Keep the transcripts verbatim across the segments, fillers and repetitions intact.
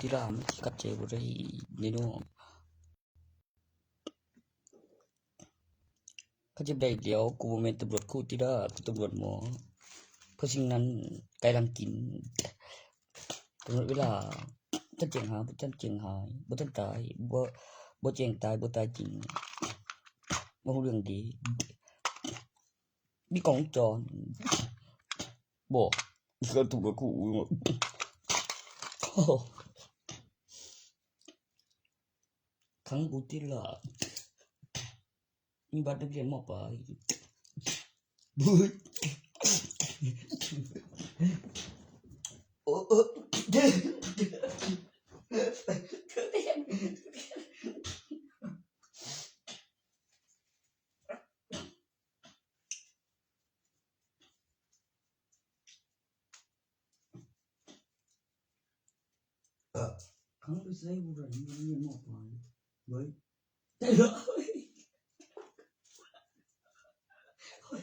ที่ล่ามันสิขัดใจบ่ได้เด้เนาะ เขาจะได้เดี๋ยวกูบ่แม่นตำรวจคู่ที่ล่า กูตำรวจหมอ เพราะสิ่งนั้นไกลหลังกิน กำหนดเวลา ท่านแจ้งหา ท่านแจ้งหาย บ่ท่านตาย บ่ บ่แจ้งตาย บ่ตายจริง บ่รู้เรื่องดี มีกล้องวงจร บอก เกิดถูกกับกู ขังกูที่ล่า มีบัตรนักเรียน ม.ปลาย บุ้ย โอ้ โอ้ ขังไปใส่บ่ได้ มันเรียน ม.ปลาย เว้ย แต่ละ เฮ้ย เฮ้ย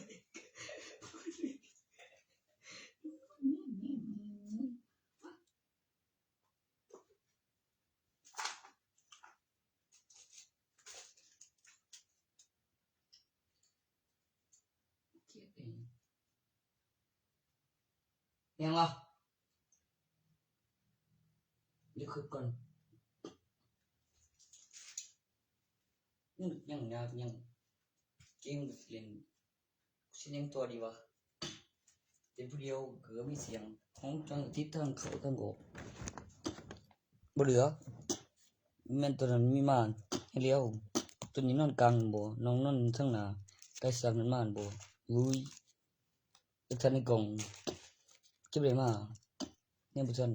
เขียนเอง ยังวะ เดี๋ยวคิดก่อน ยัง ยัง ยัง ยัง เกมเล่น สิยังตัวดีวะ เป็นผู้เดียวเกือบมีเสียง ของจังทิศทางเข้าทางออก บ่เหลือ แม่นตัวนั้นมีม่านให้เลี้ยว ตัวนี้นอนกลางบ่ น้องนอนทางหน้า ไกลสักนั้นม่านบ่ ลุย เอกสารในกล่อง เก็บได้มา ยังบ่ทัน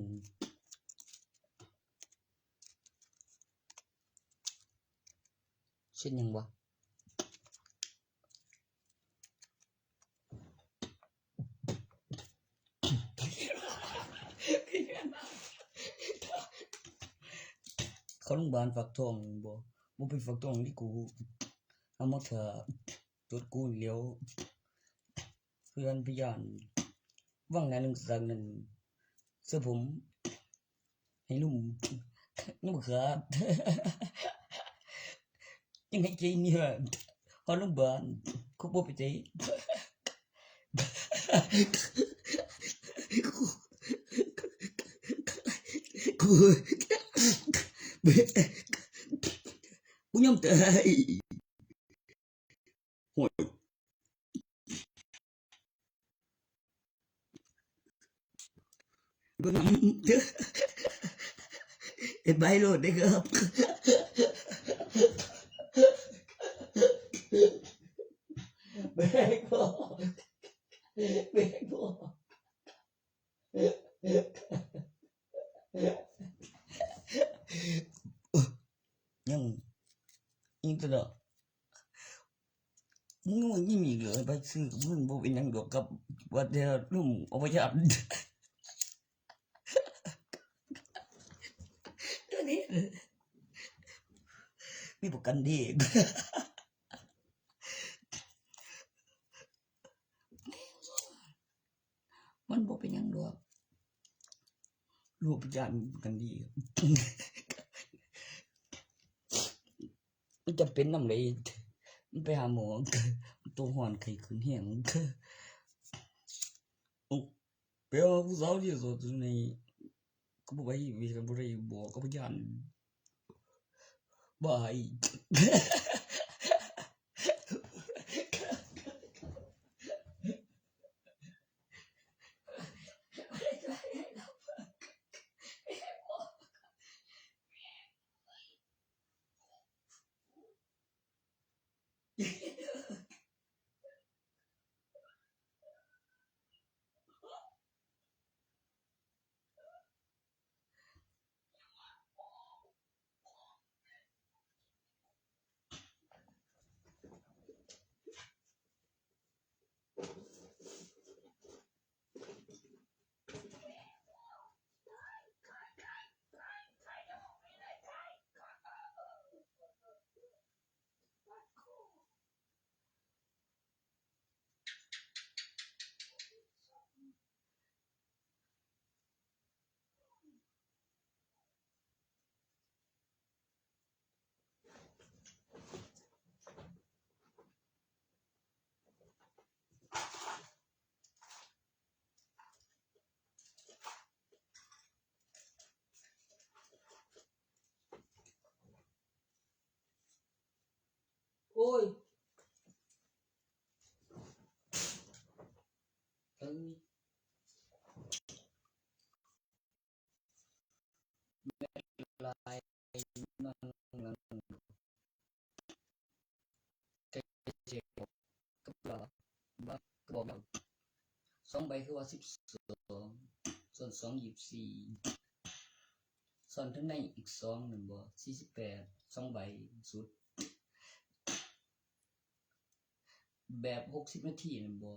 เช่นหยังวะ เข้าโรงพยาบาลฝากท้องบ่ บ่ไปฝากท้องนี่กู เอามาถ่า ตรวจกูแล้ว เพื่อนพยาน ว่างหน้าหนึ่งสามหนึ่ง เสื้อผม ให้นุ่ม นุ่มขาด ยังให้ใจเนี่ย ฮอดโรงพยาบาล คุกบ่ไปใจ กู กู กูยอมตาย โอ้ย เบิ่งนำ เฮ็ดใบโลดเด้อครับ แบกบ่ แบกบ่ ยัง ยังตลอด มึงมันยังมีเหลือไปซื้อ มึงบ่เป็นหยังดอกกับ ว่าแต่ลุ่มเอาไปยาด ตัวนี้ มีประกันดี มันบ่เป็นหยังดอก ลูกพิจารณ์กันดี มันจำเป็นนำเลย มันไปหาหมอ ตัวฮ้อนไข้ขึ้นแฮง โอ้ ไปเอาผู้สาวที่โสดใน ก็บ่ไป มีกันบ่ได้บอก ก็บ่ย้าน บาย เ งนี่ แมทลายนั่งหลัง เจ็ด กับเรา บัก บอกเรา สองใบคือว่าสิบสอง ส่วนสอง ยี่สิบสี่ ส่วนทั้งในอีกสองนั่นบ่ สี่สิบแปด สองใบสุด แบบหกสิบนาทีนั่นบ่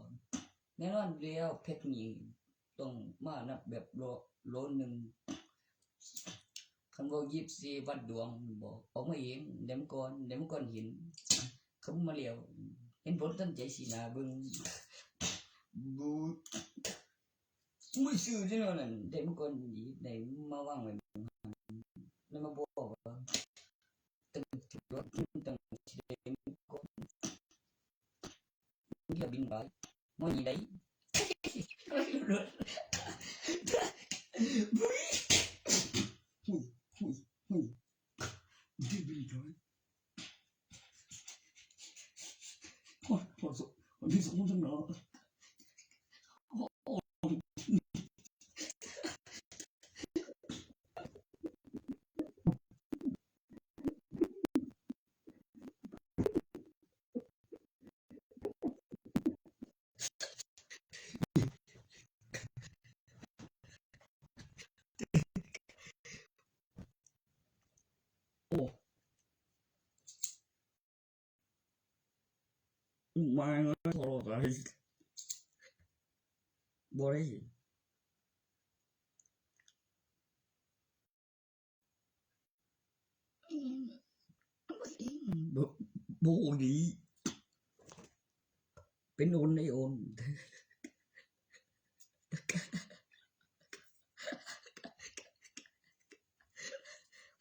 แน่นอนแล้ว เพชรนี่ต้องมานับแบบโล โลหนึ่ง คันว่ายี่สิบสี่วัดดวงบ่ ออกมาเอง ได้มังกร ได้มังกรหิน เขามาแล้ว เห็นผลทันใจสีหน้าเบิ่ง บู อุ้ย ซื้อที่นั่นนั่น ได้มังกรหิน ได้มาวางไว้ แล้วมาบอกว่า ตั้ง ตั้ง สิได้มังกร เดี๋ยวบินไป มาอยู่ไหน หุย หุย หุย บินไป โอ้ย พอสุด วันที่สองจังเนาะ โอ้ โอ้ มาเงินโทรศัพท์บ่ได้ บ่ บ่ดี เป็นโอนได้โอน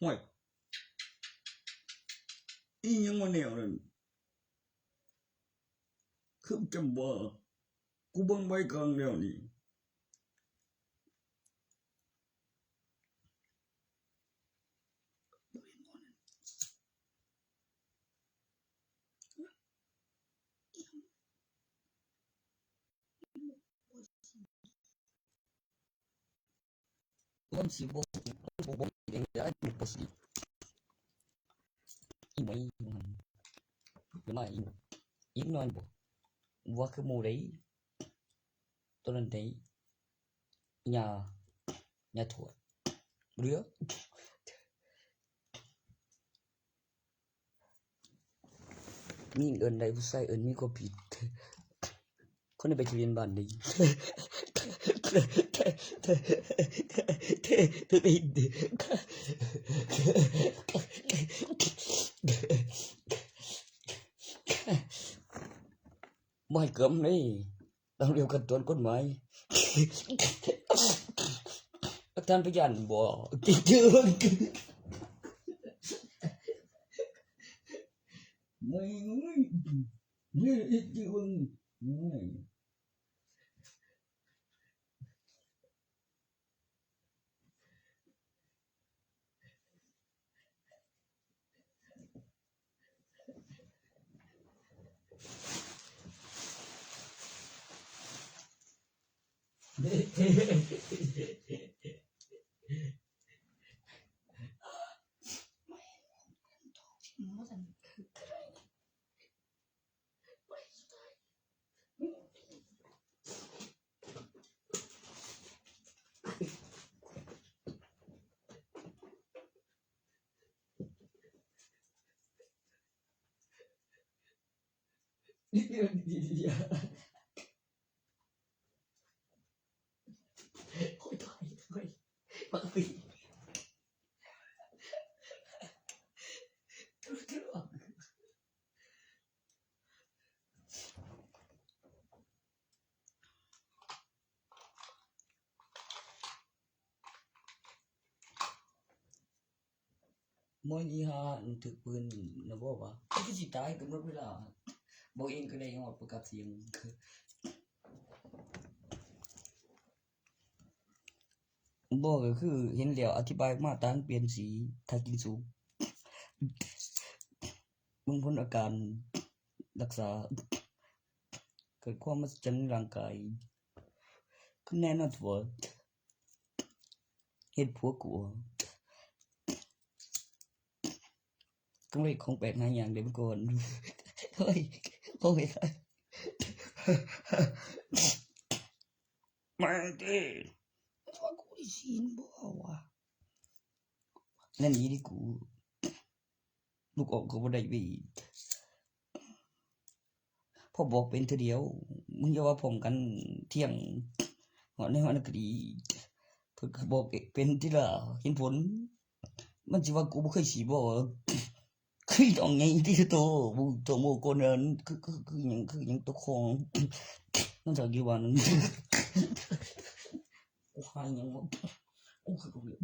ห่วย อีหยังวะแนวนั้น คือจังบ่ กูเบิ่งใบกลางแล้วนี่ คนสิบ่ บ่ บ่ บ่ บ่ บ่ อีหมอยมันมาอีก อีกหน่อยบ่ ว่าคือหมู่ใด ตัวนั้นใด ญา ญาทวด เหลือ มีเอิ้นได้ ผู้ชายเอิ้นมีความผิด คนนี้ไปทะเบียนบ้านได้ บ่ให้เกิมเลย ตามเร็วขั้นตอนกฎหมาย ท่านพยานบ่ ไม่ ไม่ ไม่ โอ้ย ตาย ตาย ปกติ มวยอีห่าอันถือปืนนะบ่วะ มันคือสิตายกำหนดเวลา บอกเองก็ได้ ฮอดประกาศเสียง บ่ก็คือเห็นแล้วอธิบายมาตราเปลี่ยนสี ถ้ากินสุก เบิ่งผลอาการรักษา เกิดความมหัศจรรย์ในร่างกาย แน่นอนตัว เฮ็ดผัวกู ก็เลยของแปลกหาอย่างเด้อเมื่อก่อน เฮ้ย ของไม่ได้ มาเด้อ ว่ากูได้ศีลบ่วะ นั่นนี่ดิกู ลูกออกก็บ่ได้ไปอีก พอบอกเป็นเทื่อเดียว มึงอย่าว่าพร้อมกันเที่ยง ฮอดในฮอดนั้นก็ดี เพิ่นก็บอกเป็นทีละเห็นผล มันสิว่ากูบ่เคยสิบอกว่า คือต้องไงที่โต มึงโตโมโกนนั้น คือ คือ คือหยัง คือหยังตัวของ มันจะกี่วัน กูหาหยังวะ กูคือกูเนี่ย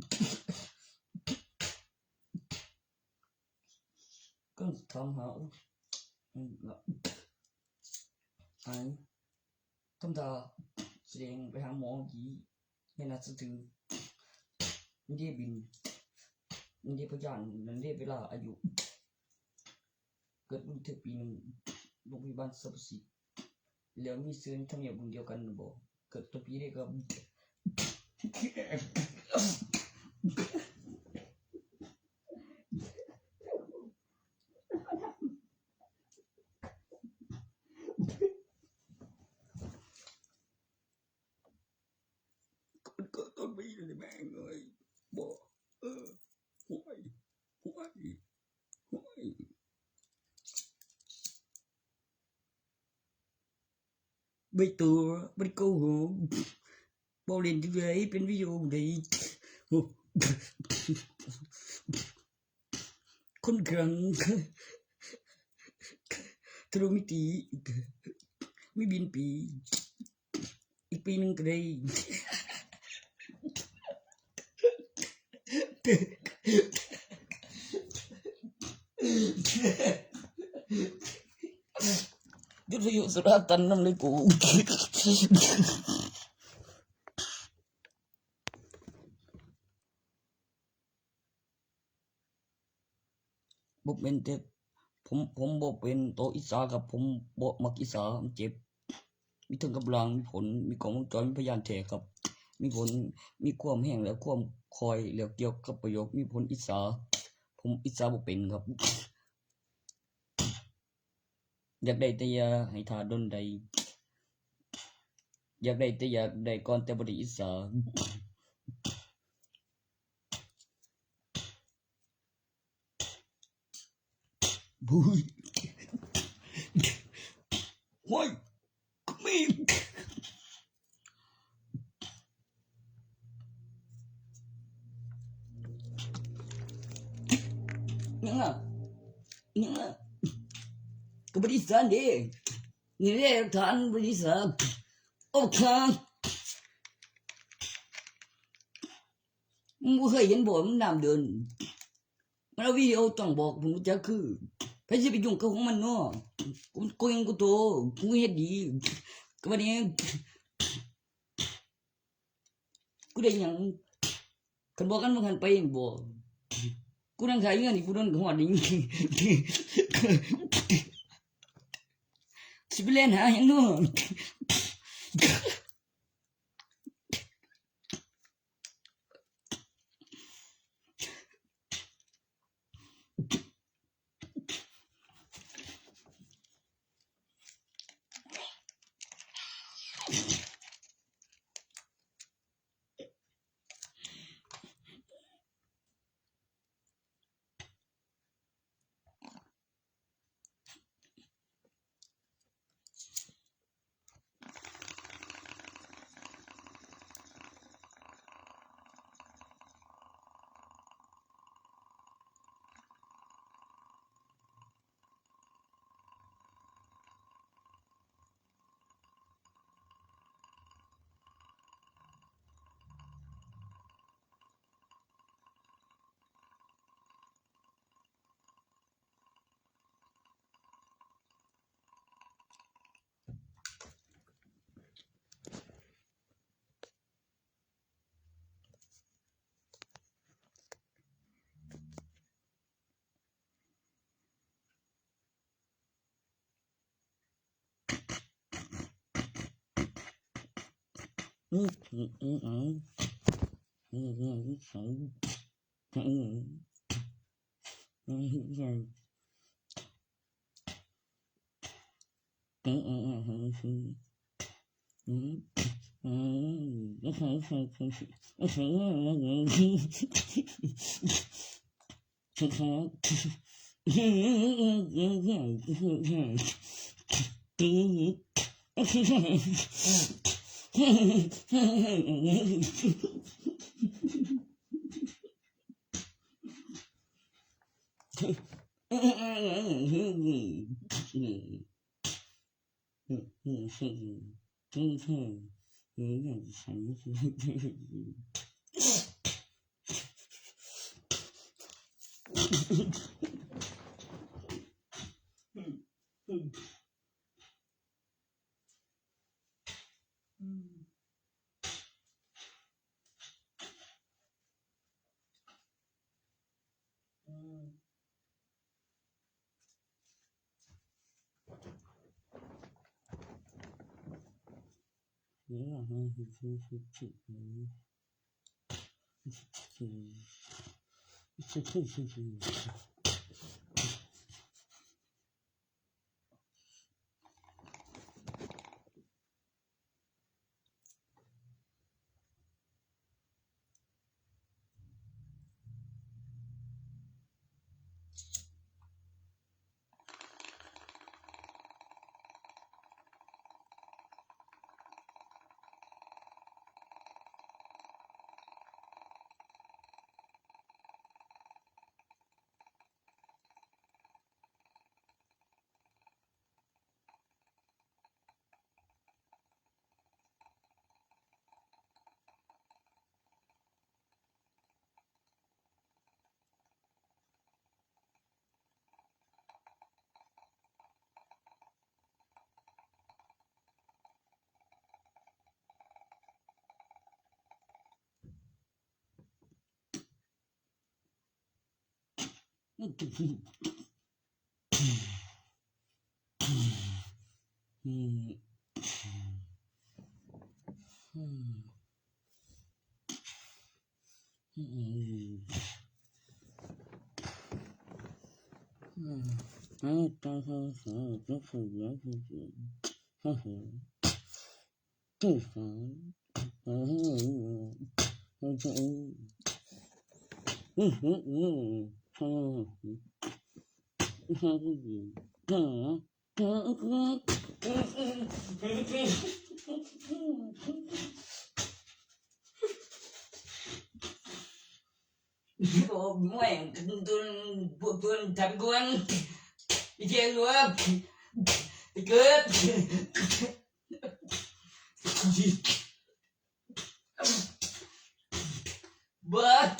ก็ถามหา อืม ละ หาย ทำตาแสดงไปหาหมอดี ให้น่าเชื่อถือ มันได้บิน มันได้พยาน มันได้เวลาอายุ เกิดวันที่ปีหนึ่ง โรงพยาบาลสรรพสิทธิ์ แล้วมีเชิญทำเนียบเดียวกันบ่ เกิดตัวปีได้ก็ ก็ต้นปีเลยแม่งเลย บ่ เออ ห้วย ห้วย ห้วย ใบตัว มันโกหก บ่เล่นจังได๋ เป็นวิดีโอใด๋ คนครั้ง ทะลุมิติ มีบินปี อีกปีหนึ่งก็ได้ วิทยุสุราษฎร์ตันนำเลยกู บ่เป็นแต่ ผม ผมบ่เป็นโตอิสาครับ ผมบ่มักอิสา มันเจ็บ มีเทิงกำลัง มีผล มีกล้องวงจร มีพยานแท้ครับ มีผล มีความแฮงและความคอย แล้วเกี่ยวกับประโยค มีผลอิสา ผมอิสาบ่เป็นครับ อยากได้แต่อย่าให้ท่าดนใด อยากได้แต่อยากได้ก่อนแต่บ่ได้อิสา บุ้ย ห้วย มี ยังอ่ะ ยังอ่ะ ก็บ่ได้อิสาเด้ นี่แหละหลักฐานบ่ได้อิสา โอเค มึงบ่เคยเห็นบ่ มันน้ำเดิน มันเอาวิดีโอต้องบอก ผมรู้จักคือ ไผสิไปยุ่งกับของมันเนาะ กู กูยังกูโต กูเฮ็ดดี ก็บัดนี้ กูได้หยัง คันบอกกันบ่คันไปบ่ กูนั่งขายเงินนี่ กูโดนหอดนี่ สิไปแล่นหาหยังเนาะ Mwen, dun, dun, dun, dun, dun, dun, dun, But oh, but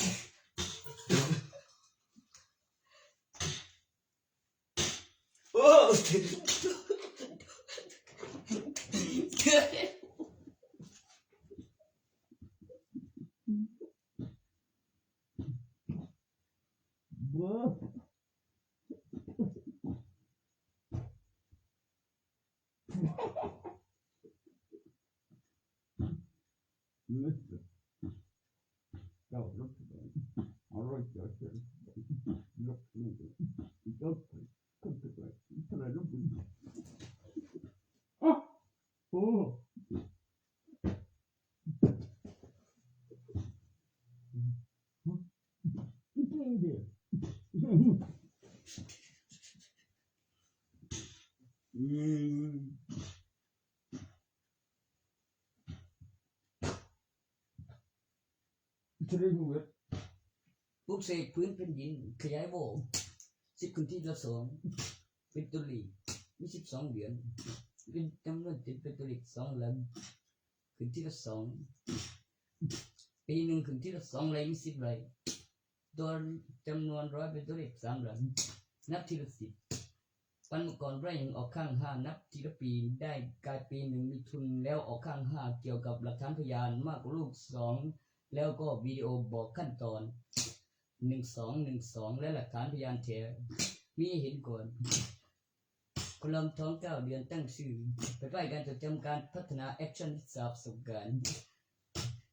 Put say พื้นแผ่นดินขยายวงสิบขึ้นที่ละสองเป็นตัวเลขมีสิบสองเหรียญเป็นจำนวนสิบเป็นตัวเลขสองหลักขึ้นที่ละสองปีหนึ่งขึ้นที่ละสองไรมีสิบไรตัวจำนวนร้อยเป็นตัวเลขสามหลักนับทีละสิบวันเมื่อก่อนไรยังออกข้างห้านับทีละปีได้กลายปีหนึ่งมีทุนแล้วออกข้างห้าเกี่ยวกับหลักฐานพยานมากกว่าลูกสองแล้วก็วิดีโอบอกขั้นตอน หนึ่งสองหนึ่งสองและหลักฐานพยานแท้มีให้เห็นก่อนคนลำท้องเก้าเดือนตั้งชื่อไปป้ายการจดจำการพัฒนาแอคชั่นสอบสงการ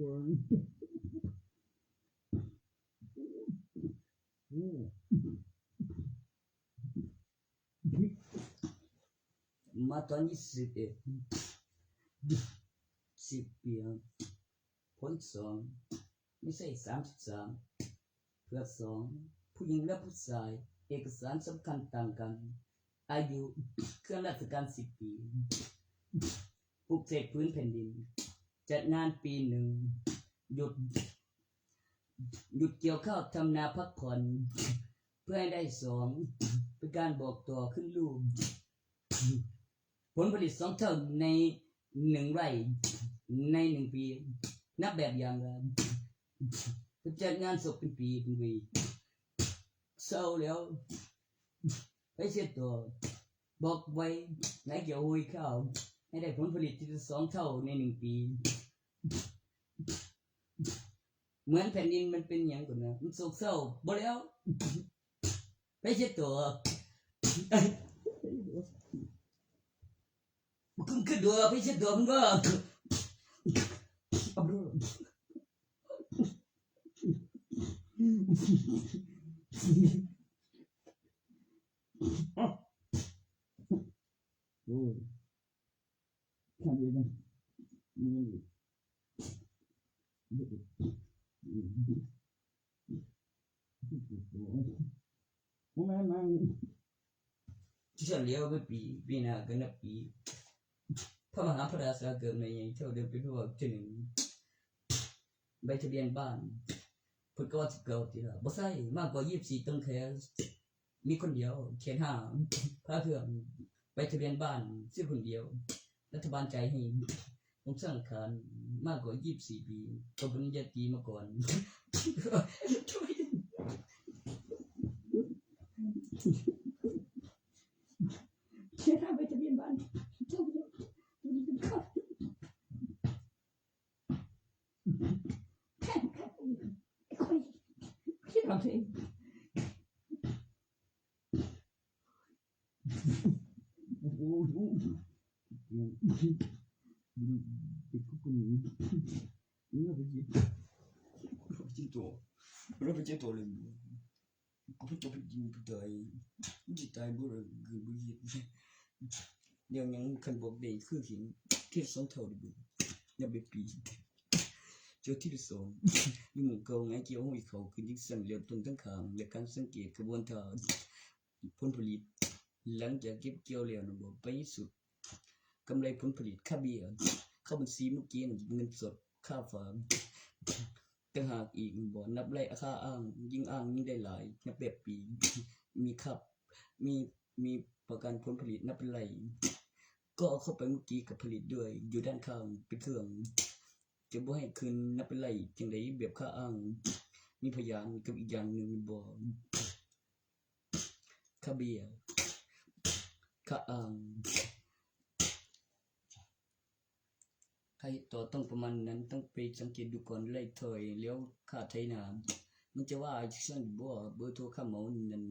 ก่อน โอ้ มาตอนยี่สิบเอ็ด สิบปี ผลสอง ไม่ใช่สามสิบสาม เพื่อสอง ผู้หญิงและผู้ชาย เอกสารสำคัญต่างกัน อายุ เครื่องราชการสิบปี ปลุกเสกพื้นแผ่นดิน จัดงานปีหนึ่ง หยุด หยุดเกี่ยวข้าวทำนาพักผ่อน เพื่อให้ได้สอง เป็นการบอกต่อขึ้นลูก ผลผลิตสองเท่าในหนึ่งไร่ ในหนึ่งปี นับแบบอย่างละ จัดงานศพเป็นปีเป็นปี เศร้าแล้ว ไปเช็ดตัว บอกไว้ นายเกี่ยวหุยข้าว ให้ได้ผลผลิตที่สองเท่าในหนึ่งปี เหมือนแผ่นดินมันเป็นอย่างก่อนนะ มันโศกเศร้า บ่แล้ว ไปเช็ดตัว มึงขึ้นตัว ไปเช็ดตัว มึงก็ เอาดู โอ้ย ทำเองนะ อืม โอ้ย โอ้ย โอ้ย ที่ฉันเลี้ยวไปปี ปีหน้าก็นับปี พระมหาพระราชาเกิดใหม่ใหญ่เท่าเดิมเป็นพระบาทที่หนึ่ง ใบทะเบียนบ้าน เพิ่นก็ว่าสิเก่าติล่ะ บ่ใช่ มากกว่ายี่สิบสี่ต้องแคส มีคนเดียว เขตห้า พระเครื่อง ใบทะเบียนบ้าน ซื้อคนเดียว รัฐบาลจ่ายให้ ผมสร้างอาคารมากกว่ายี่สิบสี่ปี จบปริญญาตรีมาก่อน เขตห้า ใบทะเบียนบ้าน จบ จบ จบ คิดเอาเอง โอ้โห ติดคุกคนหนึ่ง นี่เราไปกิน เราไปกินตัว เราไปกินตัวเลย กูเพิ่งจะไปกินไปตาย มันจะตายบ่เลย เกินบ่เฮ็ด เดี๋ยวยังคันบอกได้คือเห็นเทียบสองเท่าเลย อย่าไปปี เจ้าที่สอง อยู่หมู่เก่าไง เกี่ยวห้อยเขาขึ้นยิ่งสั่นเหลียวตนทั้งข้าง และการสังเกตขบวนท่า ผลผลิต หลังจากเก็บเกี่ยวแล้วนะบอกไปสุด กำไรผลผลิตค่าเบี้ย เข้าบัญชีเมื่อกี้นะเงินสดค่าฟาร์ม ต่างหากอีกบ่นับไร่ค่าอ้าง ยิ่งอ้างยิ่งได้หลาย นับแบบปี มีครับ มี มีประกันผลผลิตนับเป็นไร่ ก็เอาเข้าไปเมื่อกี้กับผลิตด้วย อยู่ด้านข้างเป็นเครื่อง จะบ่ให้คืนนับเป็นไร่จังไดแบบค่าอ้าง มีพยานกับอีกอย่างหนึ่งบ่ค่าเบี้ย ค่าอ้าง ค่าเฮ็ดต่อต้องประมาณนั้น ต้องไปสังเกตดูก่อน ไล่ถอย แล้วค่าไถนา มันจะว่าจังซั่นบ่ เบอร์โทรค่าเหมานั่น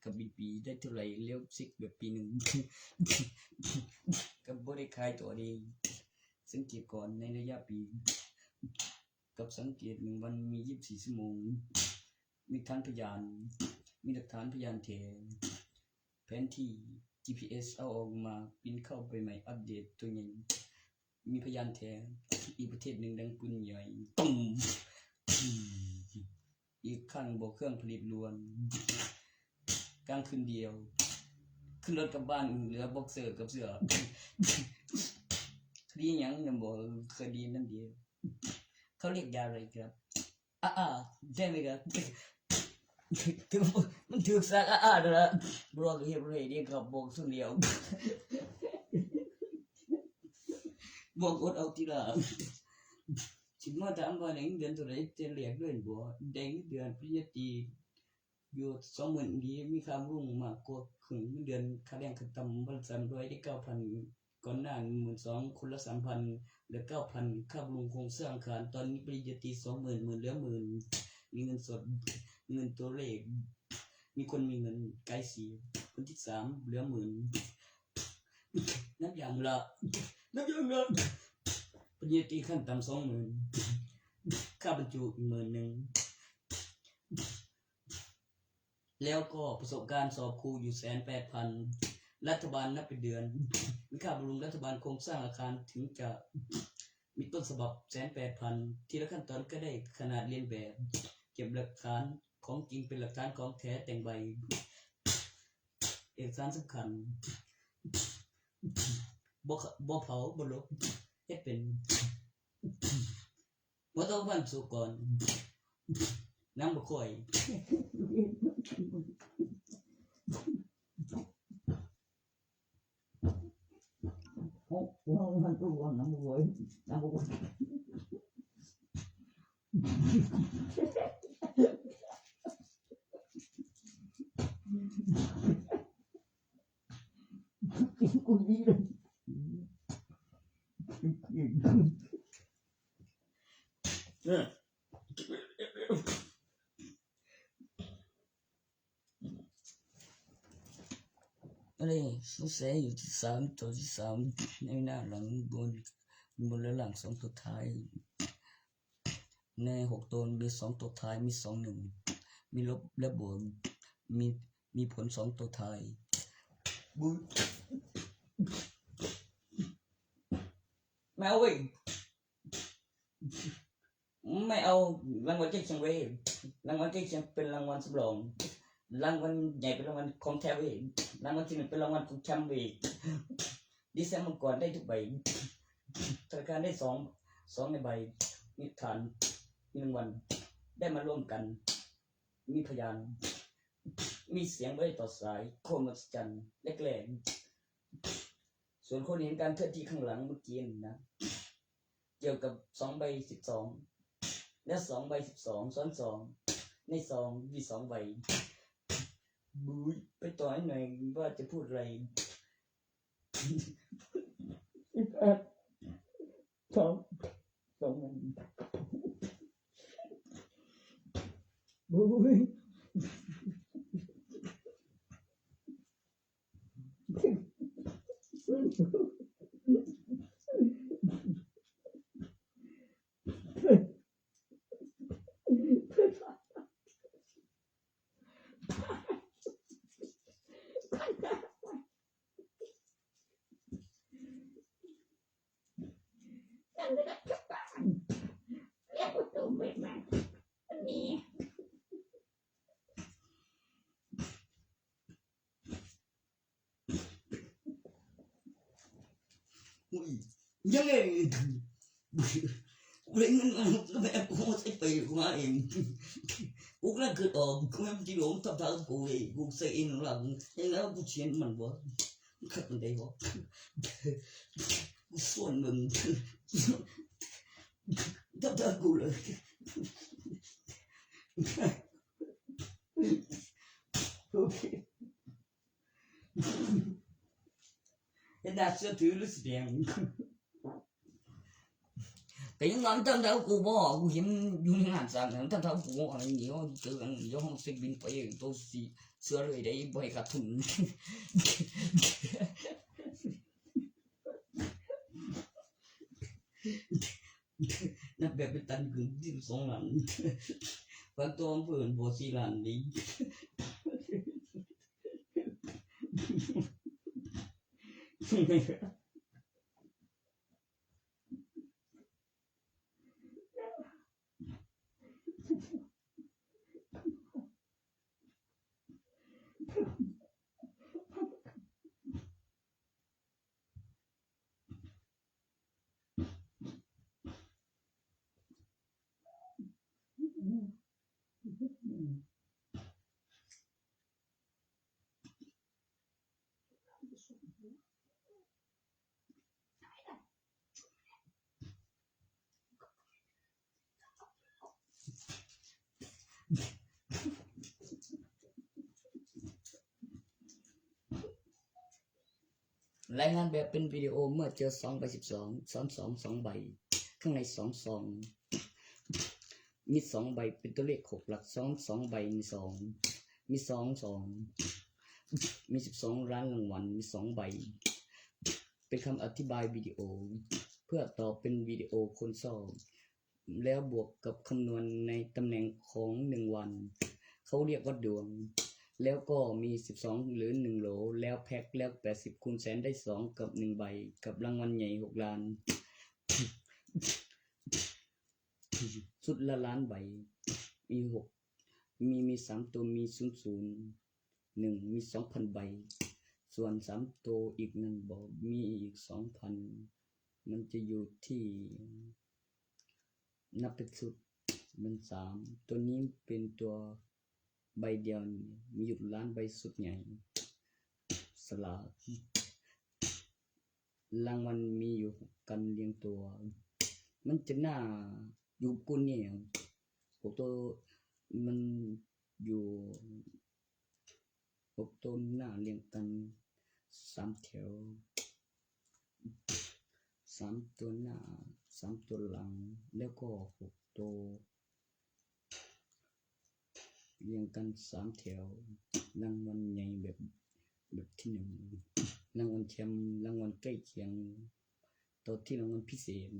กับบินปีได้เท่าไหร่ แล้วเช็คแบบปีหนึ่ง ก็บ่ได้ขายต่อเด้ สังเกตก่อนในระยะปี กับสังเกตหนึ่งวันมียี่สิบสี่ชั่วโมง มีฐานพยาน มีหลักฐานพยานแท้ แผนที่ จีพีเอส เอาออกมา ปริ้นเข้าไปใหม่ อัปเดตตัวใหญ่ มีพยานแท้ อีกประเทศหนึ่งดังปืนใหญ่ ตุ้ม อีกข้างบอกเครื่องผลิตล้วน กลางคืนเดียว ขึ้นรถกลับบ้านเหลือบ็อกเซอร์กับเสื้อ คดีหยังนะบอกคดีนั่นเดียว เขาเรียกยาอะไรครับ อ่าอ่าใช่ไหมครับ ถือมันถือซากอ่าอ่าแล้วนะบอกเรียบร้อยเดียวครับบอกสุดเดียว บอกอดเอาทีละ คิดว่าถามว่าได้เงินเดือนเท่าไหร่ แต่แรกเลยบ่ ได้เงินเดือนปริญญาตรีอยู่สองหมื่นดี มีค่าบำรุงมากกว่าครึ่งเงินเดือนค่าแรงขั้นต่ำวันละสามร้อย ได้เก้าพัน ก่อนหน้าหมื่นสอง คนละสามพัน เหลือเก้าพัน ค่าบำรุงโครงสร้างอาคาร ตอนนี้ปริญญาตรีสองหมื่น หมื่นเหลือหมื่น มีเงินสด เงินตัวเลข มีคนมีเงิน ไกลสี คนที่สาม เหลือหมื่น นับอย่างละ นับอย่างละ ปริญญาตรีขั้นต่ำสองหมื่น ค่าบรรจุอีกหมื่นหนึ่ง แล้วก็ประสบการณ์สอบครูอยู่แสนแปดพัน รัฐบาลนับเป็นเดือน มีค่าบำรุงรัฐบาลโครงสร้างอาคารถึงจะมีต้นฉบับแสนแปดพัน ทีละขั้นตอนก็ได้ขนาดเลียนแบบ เก็บหลักฐานของจริงเป็นหลักฐานของแท้แต่งใบ เอกสารสำคัญ บ่ข- บ่เผา บ่ลบ เฮ็ดเป็น บ่ต้องวันสุกก่อน น้ำบ่ค่อย โอ้ โอ้ มันตัวน้ำบ่ค่อย น้ำบ่ค่อย กูนี่เลย เนี่ย อันนี้สงสัยอยู่ที่สาม ตัวที่สาม ในหน้าหลังบน บนและหลังสองตัวท้าย ในหกตัวมีสองตัวท้าย มีสองหนึ่ง มีลบและบวก มี มีผลสองตัวท้าย บุ้ย แมวเว้ย ไม่เอารางวัลใกล้เคียงเว้ย รางวัลใกล้เคียงเป็นรางวัลสำรอง รางวัลใหญ่เป็นรางวัลของแท้เว้ย รางวัลที่หนึ่งเป็นรางวัลของแชมป์เว้ย ดีไซน์มังกรได้ทุกใบ ธนาคารได้สอง สองในใบ มีฐาน มีรางวัล ได้มาร่วมกัน มีพยาน มีเสียงไว้ต่อสาย โคตรมหัศจรรย์แรกๆ ส่วนคนเห็นการเคลื่อนที่ข้างหลังเมื่อกี้นะ เกี่ยวกับสองใบสิบสอง และสองใบสิบสองซ้อนสอง ในซองมีสองใบ บุ้ย ไปต่อให้หน่อยว่าจะพูดอะไร สิบเอ็ด สอง สอง บุ้ย ยังไง กูเลยเงินมาก็ไม่เอากูใส่ไปกูมาเอง กูกำลังคิดออก กูไม่ที่หลงทำทางกูเอง กูใส่เองหลัง ยังไงกูเชียนมันบ่ มันขัดมันได้บ่ กูส่วนมึง ทำทางกูเลย โอเค เห็นหน้าเชื่อถือหรือสิแดง แต่ยังนอนตั้งแต่กูบอก กูเห็นอยู่ในงานสร้างตั้งแต่กูบอกอะไรอย่างเงี้ย เจอกันอยู่ห้องเช็คบินไป ตัวสีเสื้อเลยได้บ่ให้ขาดทุน นับแบบเป็นตันคือสิบสองล้าน บางตัวมันเปิดบ่สี่ล้านนี่ รายงานแบบเป็นวิดีโอเมื่อเจอสองใบสิบสอง ซ้อนสอง สองใบ ข้างในสองซอง มีสองใบเป็นตัวเลขหกหลัก ซ้อนสองใบ มีสอง มีสองสอง มีสิบสองล้านรางวัล มีสองใบ เป็นคำอธิบายวิดีโอ เพื่อต่อเป็นวิดีโอคนชอบ แล้วบวกกับคำนวณในตำแหน่งของหนึ่งวัน เขาเรียกว่าดวง แล้วก็มีสิบสองหรือหนึ่งโหล แล้วแพ็คแล้วแปดสิบคูณแสนได้สองกับหนึ่งใบ กับรางวัลใหญ่หกล้าน ชุดละล้านใบ มีหก มี มีสามตัว มีศูนย์ศูนย์หนึ่ง มีสองพันใบ ส่วนสามตัวอีกหนึ่งบอก มีอีกสองพัน มันจะอยู่ที่ นับเป็นชุด มันสาม ตัวนี้เป็นตัวใบเดียว มีอยู่ล้านใบ ชุดใหญ่ สลาก รางวัลมีอยู่กันเรียงตัว มันจะหน้าอยู่กุนเนี่ย หกตัว มันอยู่หกตัวหน้าเรียงกันสามแถว สามตัวหน้า สามตัวหลัง แล้วก็หกตัว เรียงกันสามแถว รางวัลใหญ่แบบ แบบที่หนึ่ง รางวัลแชมป์ รางวัลใกล้เคียง ตัวที่รางวัลพิเศษ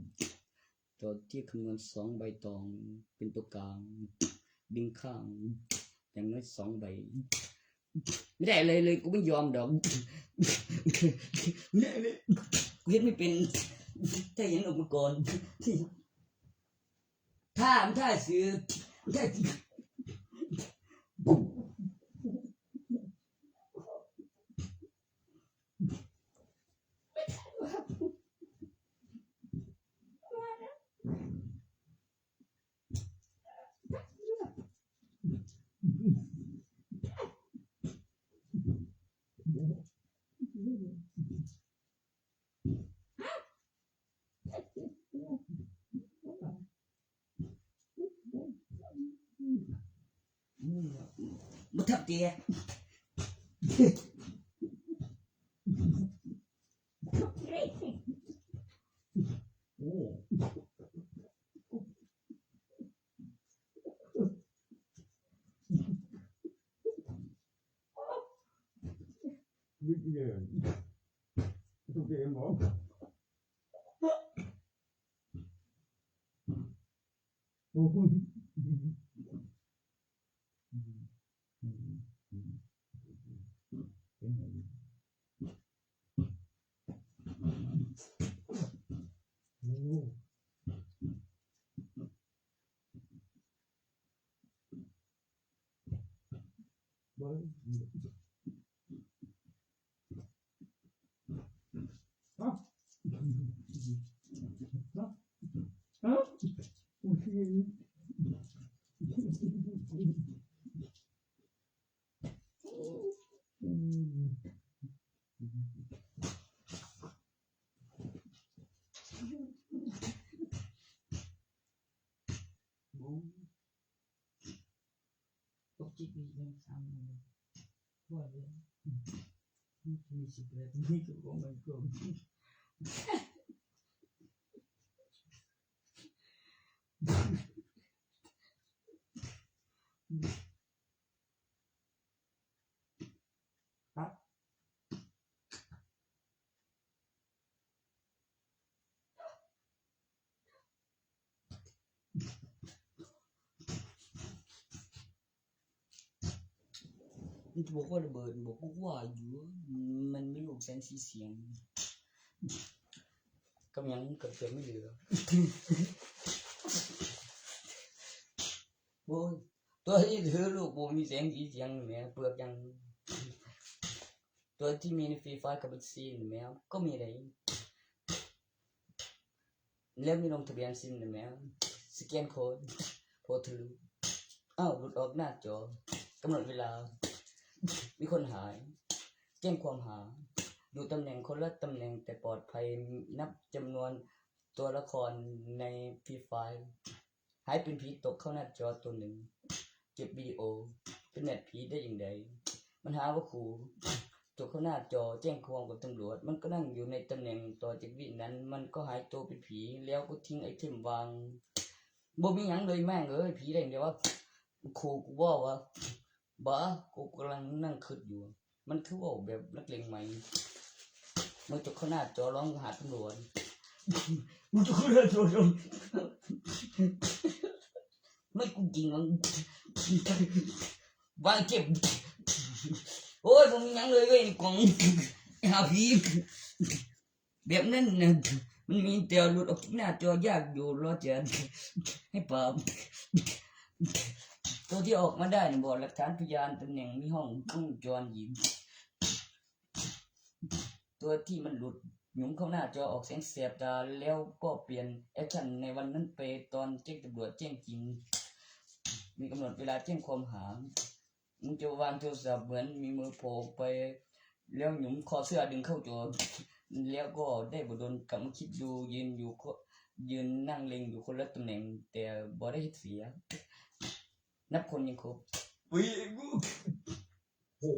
ตัวที่คำนวณสองใบตอง เป็นตัวกลาง ดึงข้าง อย่างน้อยสองใบ ไม่ได้อะไรเลย กูไม่ยอมดอก ไม่ได้เลย กูเฮ็ดไม่เป็น ถ้าอย่างนั้นออกมาก่อน ถ้า ถ้าซื้อ ถ้า บ่ทับเตีย โอ้ Big game. It's okay, Mom. Oh. Pag-check lang sa amin. Wala. Hindi ko sigaret. Hindi ko kumain ko. Ha? มันจะบอกว่าระเบิด บอกว่าอยู่ มันไม่รู้แสงสีเสียง กำยังเกือบจะไม่เหลือ โอ้ย ตัวที่ถือลูกโป่งมีแสงสีเสียงแหม เปลือกยัง ตัวที่มีในฟรีไฟร์กับเป๊ปซี่แหม ก็มีได้ แล้วมีลงทะเบียนซิมแหม สแกนโค้ด โพสต์ทะลุ อ้าว หลุดออกหน้าจอ กำหนดเวลา มีคนหาย แจ้งความหา ดูตำแหน่งคนละตำแหน่งแต่ปลอดภัย นับจำนวนตัวละครในฟรีไฟร์ หายเป็นผีตกเข้าหน้าจอตัวหนึ่ง เก็บวิดีโอ เป็นแมปผีได้อย่างไร มันหาว่าครู จกเข้าหน้าจอแจ้งความกับตำรวจ มันก็นั่งอยู่ในตำแหน่ง ต่อจากวินั้นมันก็หายตัวเป็นผี แล้วก็ทิ้งไอเทมวาง บ่มีหยังเลยแม่งเอ้ย ผีได้เดียวว่า โคกูว่าว่า บ้า กูกำลังนั่งคิดอยู่ มันคือว่าแบบนักเลงใหม่ มันจกเข้าหน้าจอร้องหาตำรวจ มันจกเข้าหน้าจอร้อง ไม่กูจริงมัน วางเก็บ โอ้ย ผมมีหยังเลยเว้ย กล่อง หาผี แบบนั้นนะ มันมีแต่หลุดออกจากหน้าจอยากอยู่ รอจะให้ปราบ ตัวที่ออกมาได้เนี่ยบอกหลักฐานพยาน ตำแหน่ง มีห้องกล้องวงจรปิด ตัวที่มันหลุดหยุมเข้าหน้าจอ ออกเสียงแสบตา แล้วก็เปลี่ยนแอคชั่นในวันนั้นไป ตอนแจ้งตำรวจแจ้งจริง มีกำหนดเวลาแจ้งความหา มึงจะวางโทรศัพท์เหมือนมีมือโผล่ไป แล้วหยุมคอเสื้อดึงเข้าจอ แล้วก็ได้บ่โดน กลับมาคิดดู ยืนอยู่คน ยืนนั่งเล็งอยู่คนละตำแหน่ง แต่บ่ได้เสีย นับคนยังครบ อุ้ย กู โอ้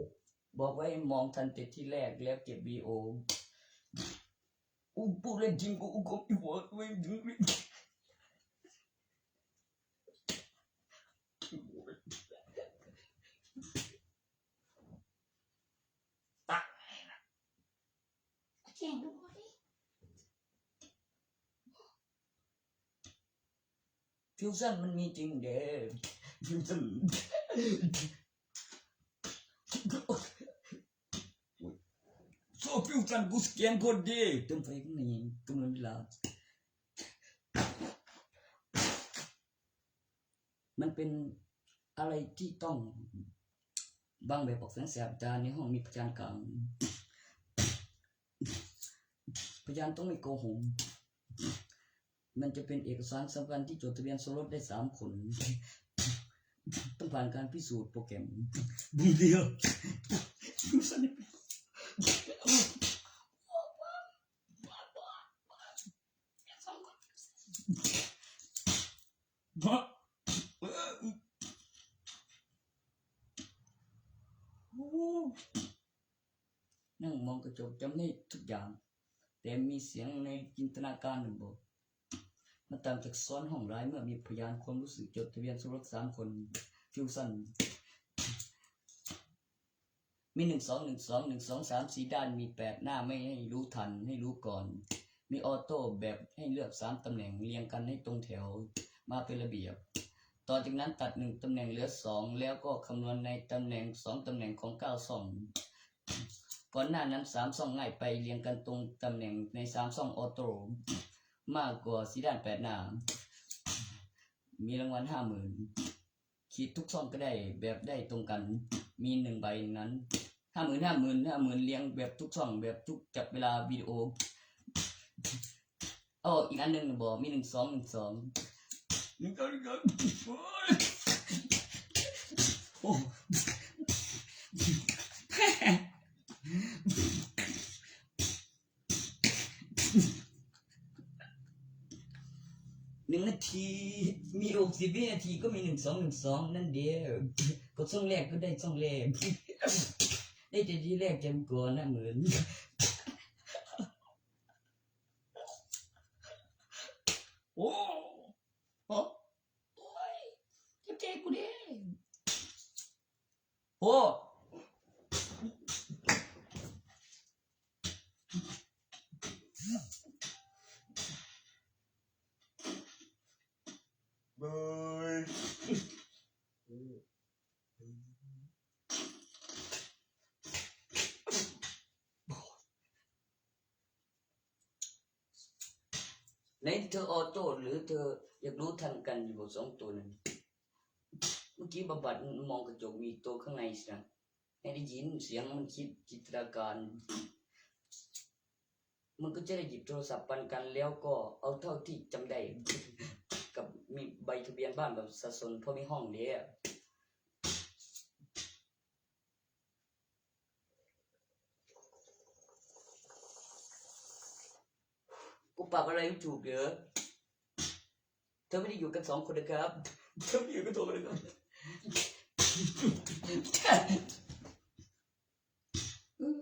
บอกไว้มองทันแต่ที่แรกแล้วเก็บวีดีโอ อู้ พูดเล่นจริง กูอู้ กูอีหัว ไม่ถึง ตัก แจ้งตำรวจดิ ฟิวชั่นมันมีจริงเด้ ฟิวชั่น โซ่ฟิวชั่น กูสแกนโคตรดี เติมไฟข้างในกำหนดเวลา มันเป็นอะไรที่ต้อง บางแบบออกเสียงแสบตา ในห้องมีพยานกลาง พยานต้องไม่โกหก มันจะเป็นเอกสารสำคัญที่จดทะเบียนสมรสได้สามคน ต้องผ่านการพิสูจน์โปรแกรม บุญเดียว นั่งมองกระจกจำได้ทุกอย่าง แต่มีเสียงในจินตนาการหนึ่งบอก มาตามจากซ้อนห้องร้าย เมื่อมีพยานความรู้สึกจดทะเบียนสมรสสามคน ฟิวชั่น มีหนึ่งสองหนึ่งสองหนึ่งสองสามสี่ด้าน มีแปดหน้า ไม่ให้รู้ทัน ให้รู้ก่อน มีออโต้แบบให้เลือกสามตำแหน่ง เรียงกันให้ตรงแถว มาเป็นระเบียบ ต่อจากนั้นตัดหนึ่งตำแหน่งเหลือสอง แล้วก็คำนวณในตำแหน่งสองตำแหน่งของเก้าช่อง ก่อนหน้านั้นสามช่องง่ายไป เรียงกันตรงตำแหน่งในสามช่องออโต้ มากกว่าสี่ด้านแปดหน้า มีรางวัลห้าหมื่น ขีดทุกช่องก็ได้แบบได้ตรงกัน มีหนึ่งใบนั้น ห้าหมื่น ห้าหมื่น ห้าหมื่น เรียงแบบทุกช่อง แบบทุกจับเวลาวิดีโอ โอ้ อีกอันหนึ่งบอก มีหนึ่งสองหนึ่งสอง หนึ่งสองหนึ่งสอง โอ้ย โอ้ หนึ่งนาที มีหกสิบวินาทีก็มีหนึ่งสองหนึ่งสองนั่นเดียว กดช่องแรกก็ได้ช่องแรก ได้แต่ที่แรกจำก่อนนะเหมือน โอ้ โอ้ โอ้ย เจ็บใจกูเด้ โอ้ เบย ไหนเธอออโต้หรือเธออยากรู้ทันกันอยู่สองตัวนั้น เมื่อกี้บำบัดมองกระจกมีตัวข้างในสินะ ให้ได้ยินเสียงมันคิดจินตนาการ มันก็จะได้หยิบโทรศัพท์ปันกัน แล้วก็เอาเท่าที่จำได้ กับมีใบทะเบียนบ้านบัตรประชาชน เพราะมีห้องเดียว กูปรับอะไรไม่ถูกเหรอ เธอไม่ได้อยู่กันสองคนนะครับ เธอไม่ได้อยู่กันสองคนนะครับ อืม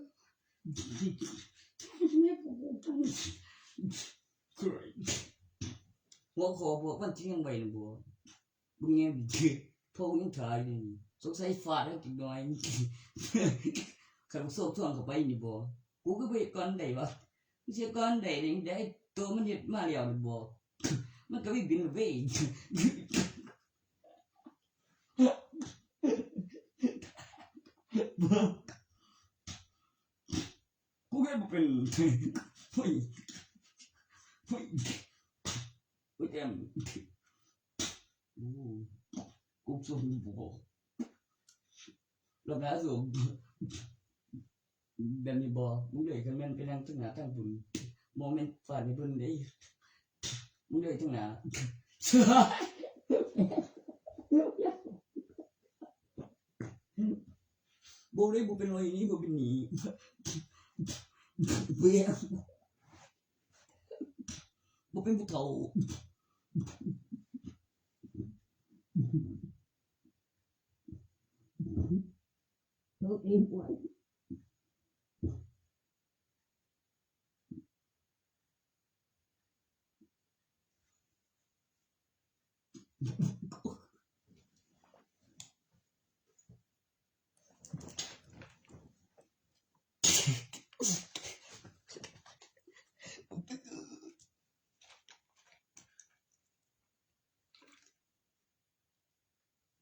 หัวคอพวกมันที่ยังไหวนะบัว มึงเนี่ย พวกมึงถ่ายนี่ สงสัยฟาดแล้วกินน้อย ขันโซ่ท่วงเข้าไปนี่บ่ กูก็ไปก่อนได้วะ มึงเสียก่อนได้นี่ได้ ตัวมันเฮ็ดมาแล้วนี่บ่ มันก็ไม่บินเว้ย กูแค่บ่เป็น เฮ้ย เฮ้ย เฮ้ย แอม โอ้ กูส่งบ่ แล้วแม่ส่ง แบบนี้บ่ มึงเลยคันแม่นไปนั่งตึกหน้าทางบุญ บ่แม่นฟาดให้เพิ่นเด้ มึงเลยตึกหน้า บ่ได้บ่เป็นไรนี่บ่เป็นหนี้ บ่แย่ บ่เป็นผู้เฒ่า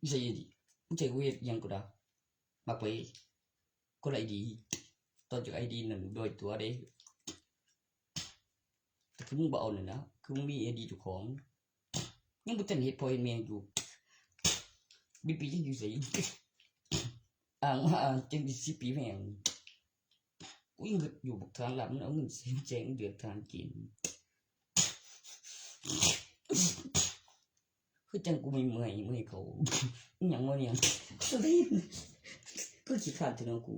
ใช่ดิ ใช่กูเฮ็ดหยังกูดา มักไป คนละไอดี ตอนจากไอดีนั่นโดยตัวเด้ แต่คือมึงบ่เอานั่นนะ คือมึงมีไอดีเจ้าของ ยังบ่ทันเฮ็ดพ่อเฮ็ดแม่อยู่ บีปียังอยู่ไส อ่างมาอ่างจังสิบปีแม่ง กูยังเงิดอยู่บักทางหลังมันเอาเงินเสียแจงเดือดทางกิน คือจังกูไม่เมื่อยเมื่อยเขา อิหยังวะเนี่ย คือขี้ขลาดแท้เนาะกู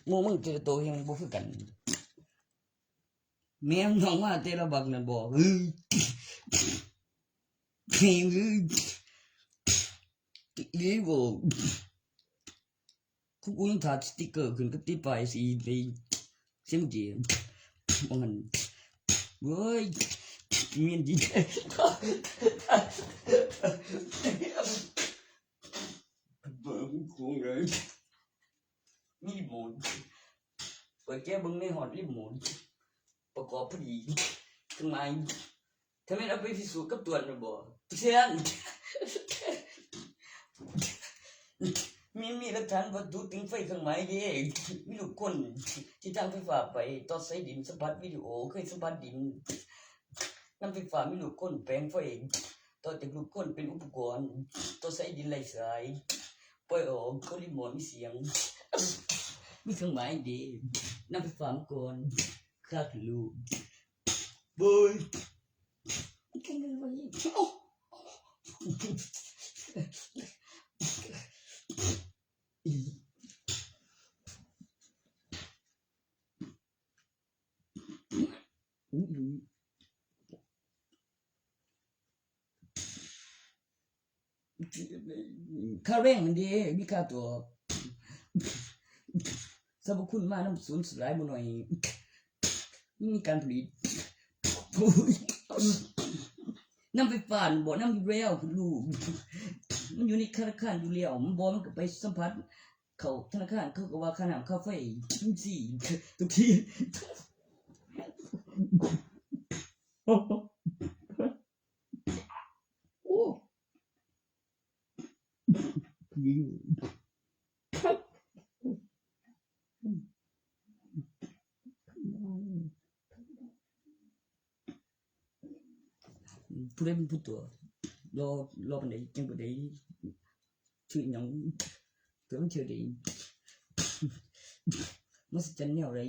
หมู่มึงแต่ละโตยังบ่คือกัน แม่งน้องมาแต่ละบักนั่นบ่ เฮ้ย เฮ้ย เฮ้ย อีหลีบ่ กู กูยังถ่ายสติ๊กเกอร์ขึ้นกับติดป้ายสีไปเสียงเจียม ว่ามัน เว้ย เมียนดี เบิ่งคงเลย มีรีโมท เปิดแก้เบิ่งในฮอดรีโมท ประกอบพอดี เครื่องหมาย ถ้าแม่นเอาไปพิสูจน์กับตรวจน่ะบ่ เชื่อ มี มีหลักฐานวัตถุติงไฟเครื่องหมายเด้ มีลูกกลที่ทางไฟฟ้าไปต่อสายดินสัมผัสวิดีโอ เคยสัมผัสดิน นำไฟฟ้ามีลูกกลแปลงไฟ ต่อจากลูกกลเป็นอุปกรณ์ ต่อสายดินไร้สาย ปล่อยออกก็รีโมทมีเสียง มีเครื่องหมายเด้ นำไฟฟ้ามาก่อน ค่าทะลุ โบย เก่งเลย ค่าแรงมันเด้ มีค่าตัว สรรพคุณมานำศูนย์สลายบ่หน่อย มีการผลิต นำไฟฟ้าบ่นำอยู่แล้วลูก มันอยู่ในธนาคารอยู่แล้ว มันบ่มันก็ไปสัมผัส เข้าธนาคาร เขาก็ว่าค่าน้ำค่าไฟจังซี้ ทุกที โอ้ ผี ผู้ใดเป็นผู้ตัว รอ รอปานใดจังบ่ได้ ชื่อหยัง เกิดมันเทื่อใด มหัศจรรย์แนวใด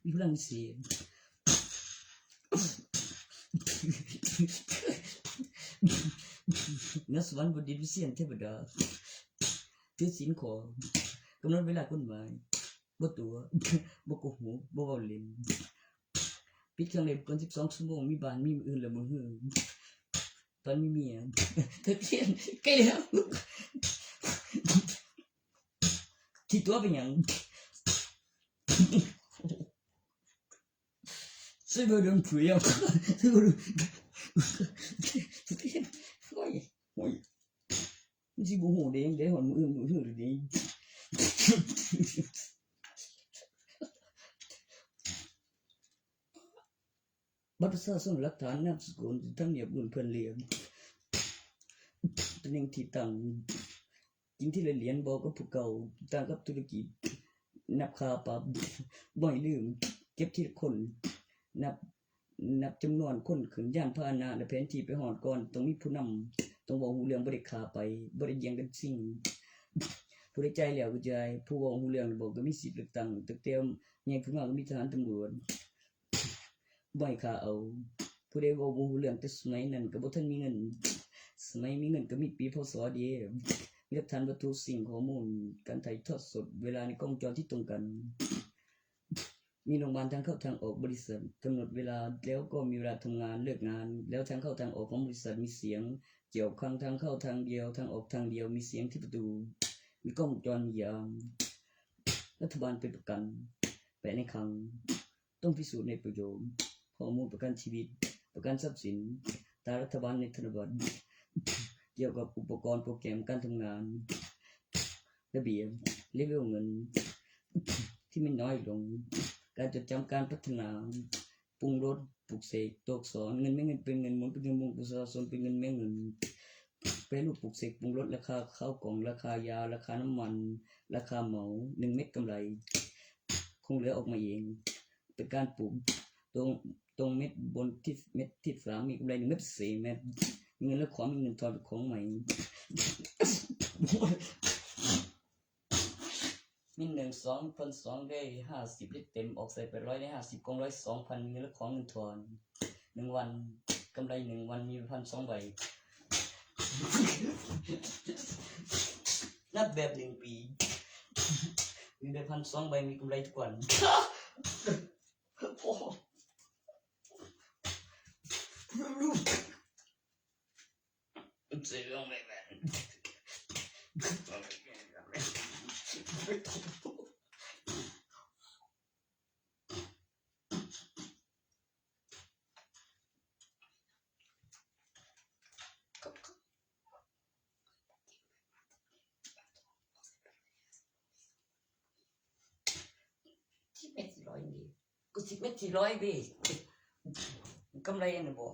มีพลังวิเศษ เหนือสวรรค์บนดินวิเศษเทวดา ถือศีลขอ กำหนดเวลาคนหมาย บ่ตั๋ว บ่โกหก บ่เว้าเล่น ปิดเครื่องเล่นเกินสิบสองชั่วโมง มีบ้านมีมื้ออื่นแล้วมื้อหื้อ ตอนมีเมีย ทะเบียนใกล้แล้ว ที่ตัวเป็นหยัง ซื้อเบอร์เดิมถุยเอา ซื้อเบอร์เดิม โอ้ย โอ้ย มันสิบ่ฮู้เด้ ได้ฮอดมื้ออื่นมื้อหื้อเด้ บัตรประชาชน หลักฐานนามสกุล ทำเนียบเงินเพิ่นเรียก ตำแหน่งที่ตั้ง กินทีละเหรียญ บอกกับผู้เก่า ต่างกับธุรกิจ นับค่าปรับ บ่ให้ลืม เก็บทีละคน นับ นับจำนวนคนขึ้นยานพาหนะ และแผนที่ไปฮอดก่อน ต้องมีผู้นำ ต้องเว้าฮู้เรื่อง บ่ได้ฆ่าไป บ่ได้แย่งกันชิง ผู้ใดจ่ายแล้วก็จ่าย ผู้เว้าฮู้เรื่องบอกก็มีสิทธิ์เลือกตั้ง ตั้งแต่ใหญ่ขึ้นมาก็มีทหารตำรวจ บ่ให้ฆ่าเอา ผู้ใดเว้าบ่ฮู้เรื่องแต่สมัยนั้นก็บ่ทันมีเงิน สมัยมีเงินก็มีปี พ.ศ. เด้ มีหลักฐานวัตถุสิ่งข้อมูล การถ่ายทอดสด เวลาในกล้องวงจรที่ตรงกัน มีโรงพยาบาลทางเข้าทางออกบริษัท กำหนดเวลา แล้วก็มีเวลาทำงานเลิกงาน แล้วทางเข้าทางออกของบริษัทมีเสียง เกี่ยวข้างทางเข้าทางเดียว ทางออกทางเดียว มีเสียงที่ประตู มีกล้องวงจรยาม รัฐบาลเป็นประกัน แปะในคลัง ต้องพิสูจน์ในประโยค ข้อมูลประกันชีวิต ประกันทรัพย์สิน ตรารัฐบาลในธนบัตร เกี่ยวกับอุปกรณ์โปรแกรมการทำงาน ระเบียบ เลเวลเงิน ที่มันน้อยลง การจดจำการพัฒนา ปรุงรส ปลุกเสก ตัวอักษร เงินแม่เงินเป็นเงินหมุน เป็นเงินหมุน ประชาชนเป็นเงินแม่เงิน แปรรูป ปลุกเสก ปรุงรส ราคาข้าวกล่อง ราคายา ราคาน้ำมัน ราคาเหมา หนึ่งเม็ดกำไร คงเหลือออกมาเอง เป็นการปลูก ตรง ตรงเม็ดบนที่ เม็ดที่สาม มีกำไรหนึ่งเม็ด สี่เม็ด มีเงินและของ มีเงินทอนเป็นของใหม่ มีหนึ่ง สอง พันสอง ได้ห้าสิบ ได้เต็ม ออกใส่ไปร้อย ได้ห้าสิบ กองร้อย สองพัน มีเงินและของ เงินทอน หนึ่งวัน กำไรหนึ่งวันมีพันสองใบ นับแบบหนึ่งปี มีใบพันสองใบ มีกำไรทุกวัน โอ้โห เสียงไม่แม่น สิบเอ็ดสี่ร้อยนี่ กูสิบเอ็ดสี่ร้อยเด้ กำไรอันนี้บ่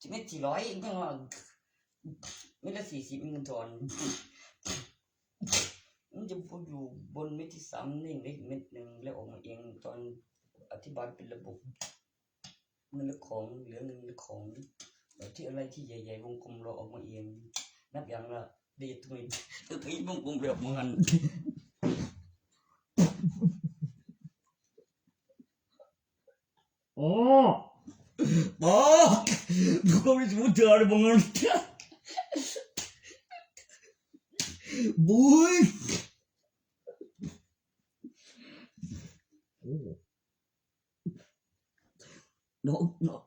สิบเอ็ดสี่ร้อย ยังว่า เม็ดละสี่สิบ มีเงินทอน มันจะอยู่บนเม็ดที่สาม นี่เม็ด เม็ดหนึ่ง แล้วออกมาเอง ตอนอธิบายเป็นระบบ เงินและของ เหลือเงินและของ แบบที่อะไรที่ใหญ่ๆ วงกลมเราออกมาเอง นับอย่างละเด็ดทุกเม็ด ตัวนี้วงกลมแบบเหมือนกัน โอ้ บอก กูก็ไม่รู้จะอะไรบางอย่าง บุ้ย โอ้ เนาะ เนาะ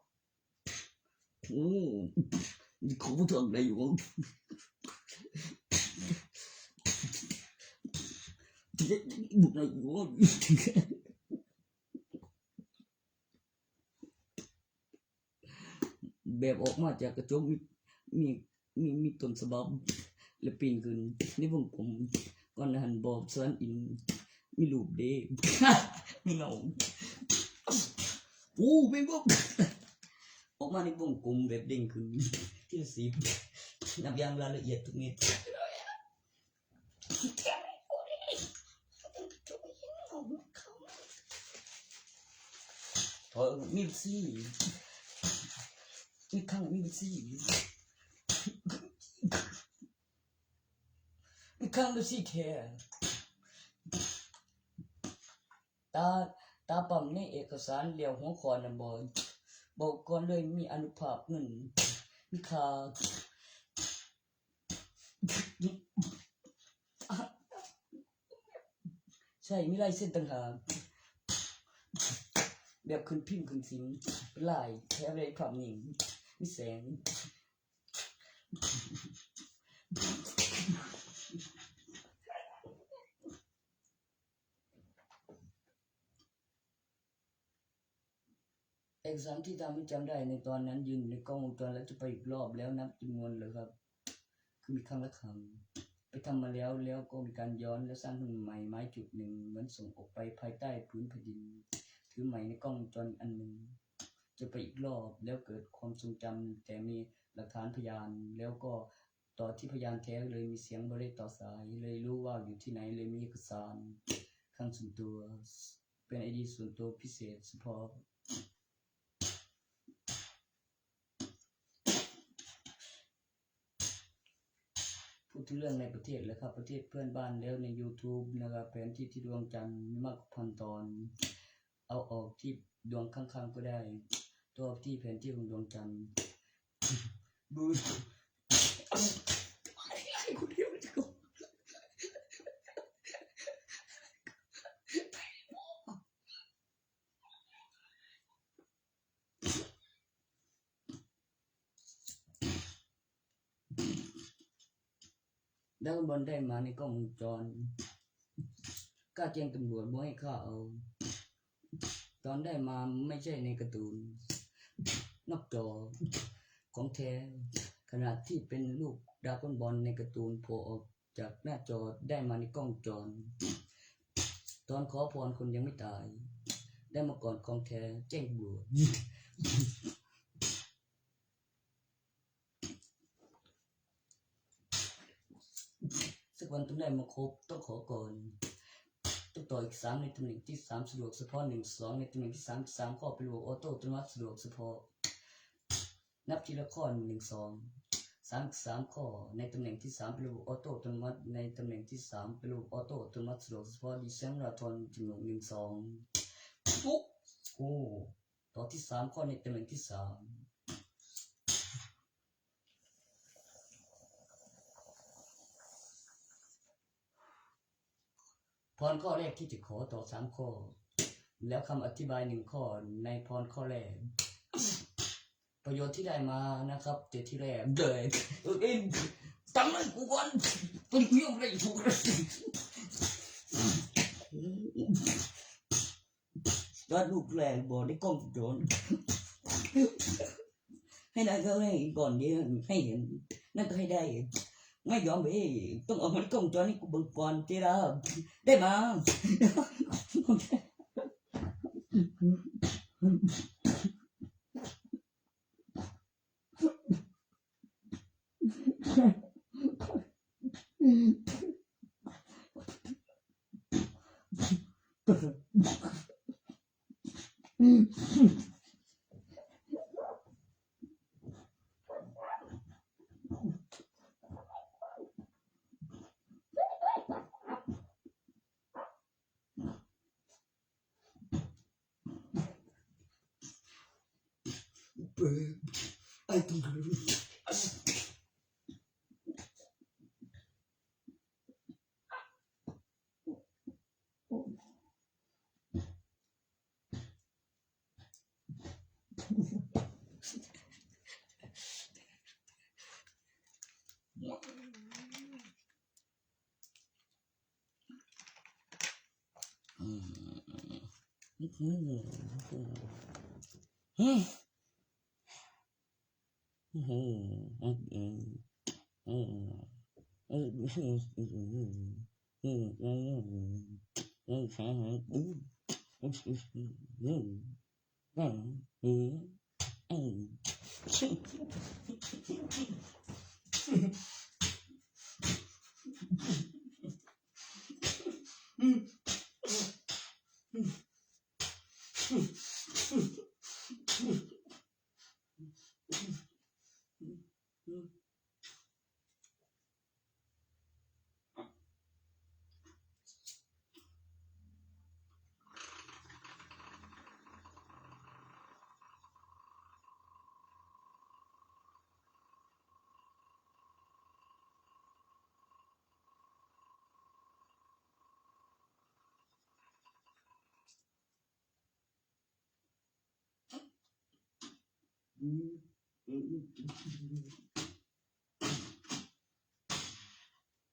โอ้ นี่เขาพูดถึงอะไรอยู่วะ บุญอะไรอยู่วะ แบบออกมาจากกระจก มี มี มี มีต้นฉบับ และปิ้นขึ้นในวงกลม ก่อนหน้าหั้นบอบสวรรค์อินทร์ มีรูปเด้ มีเงา โอ้ แม่งก็ ออกมาในวงกลมแบบเด้งขึ้น ทีละสิบ นับอย่างรายละเอียดทุกเม็ด เออ มีซี่ มีข้าง มีซี่ มีข้าง มีซี่แท้ ตา ตาปั๊มในเอกสารเรียกหัวข้อนั้นบ่ บอกก่อนเลย มีอานุภาพเงิน มีค่า ใช่ มีลายเซ็นต่างหาก แบบขึ้นพิมพ์ขึ้นสิน เป็นลาย แถมได้ภาพนิ่ง มีแสง เอกสารที่ทำให้จำได้ในตอนนั้นยืนอยู่ในกล้องวงจร แล้วจะไปอีกรอบ แล้วนับจำนวนเลยครับ คือมีครั้งละคำ ไปทำมาแล้ว แล้วก็มีการย้อน แล้วสร้างขึ้นใหม่ไม้จุดหนึ่ง เหมือนส่งออกไปภายใต้พื้นแผ่นดิน ถือใหม่ในกล้องวงจรอันหนึ่ง จะไปอีกรอบ แล้วเกิดความทรงจำ แต่มีหลักฐานพยาน แล้วก็ต่อที่พยานแท้ เลยมีเสียงบริเลขต่อสาย เลยรู้ว่าอยู่ที่ไหน เลยมีเอกสารคลังส่วนตัว เป็นไอดีส่วนตัวพิเศษเฉพาะ พูดถึงเรื่องในประเทศแล้วครับ ประเทศเพื่อนบ้านแล้วใน YouTube นะครับ แผนที่ที่ดวงจันทร์มีมากกว่าพันตอน เอาออกที่ดวงข้างๆก็ได้ ตัวที่แผนที่ของดวงจันทร์ บูแล้วบอลได้มาในกล้องวงจร กล้าแจ้งตำรวจบ่ให้ข้าเอา ตอนได้มาไม่ใช่ในการ์ตูน นอกจอของแท้ ขนาดที่เป็นรูปดราก้อนบอลในการ์ตูนโผล่ออกจากหน้าจอได้มาในกล้องวงจร ตอนขอพรคนยังไม่ตาย ได้มาก่อนของแท้ แจ้งตำรวจ สักวันต้องได้มาครบ ต้องขอก่อน ต้องต่ออีกสามในตำแหน่งที่สามสะดวกเฉพาะ หนึ่ง สอง ในตำแหน่งที่สาม สามข้อเป็นระบบออโต้อัตโนมัติสะดวกเฉพาะ นับทีละข้อ หนึ่ง สอง สาม สามข้อในตำแหน่งที่สามเป็นระบบออโต้อัตโนมัติ ในตำแหน่งที่สามเป็นระบบออโต้อัตโนมัติสะดวกเฉพาะ ดิฉันราธอนจำนวน หนึ่ง สอง ปุ๊บ โอ้ ต่อที่สามข้อในตำแหน่งที่สาม พรข้อแรกที่จะขอต่อสามข้อ แล้วคำอธิบายหนึ่งข้อในพรข้อแรก ประโยชน์ที่ได้มานะครับ เจอที่แรกเลยเออเอ็นตังค์ให้กูก่อน เป็นเรื่องอะไรถูกเลย ยอดลูกแรกบอกได้กล้องโจร ให้ได้ก็ให้ก่อนเดียวให้เห็น นั่นก็ให้ได้ ไม่ยอมเอ้ยต้องเอามันกล้องจอนี่กูเบิ่งก่อนเจราได้มา Babe, I don't know. อืม อืม อืม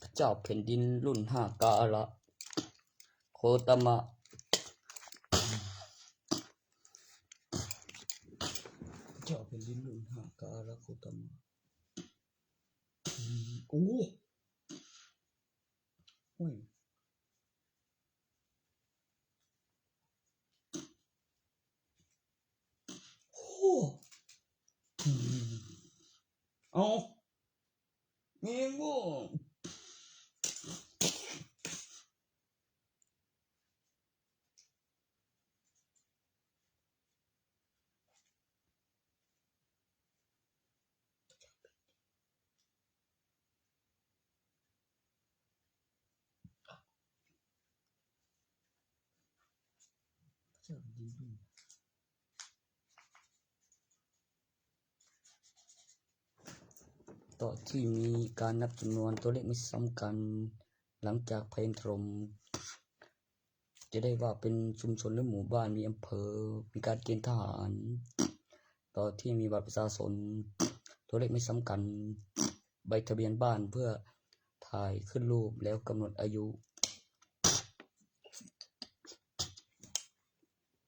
พระเจ้าแผ่นดินรุ่นห้า กาละโคตมะ พระเจ้าแผ่นดินรุ่นห้า กาละโคตมะ โอ้ โอ้ย โอ้ เอา นี่ก็ ต่อที่มีการนับจำนวนตัวเลขไม่ซ้ำกัน หลังจากภัยถล่ม จะได้ว่าเป็นชุมชนหรือหมู่บ้าน มีอำเภอ มีการเกณฑ์ทหาร ต่อที่มีบัตรประชาชน ตัวเลขไม่ซ้ำกัน ใบทะเบียนบ้านเพื่อถ่ายขึ้นรูปแล้วกำหนดอายุ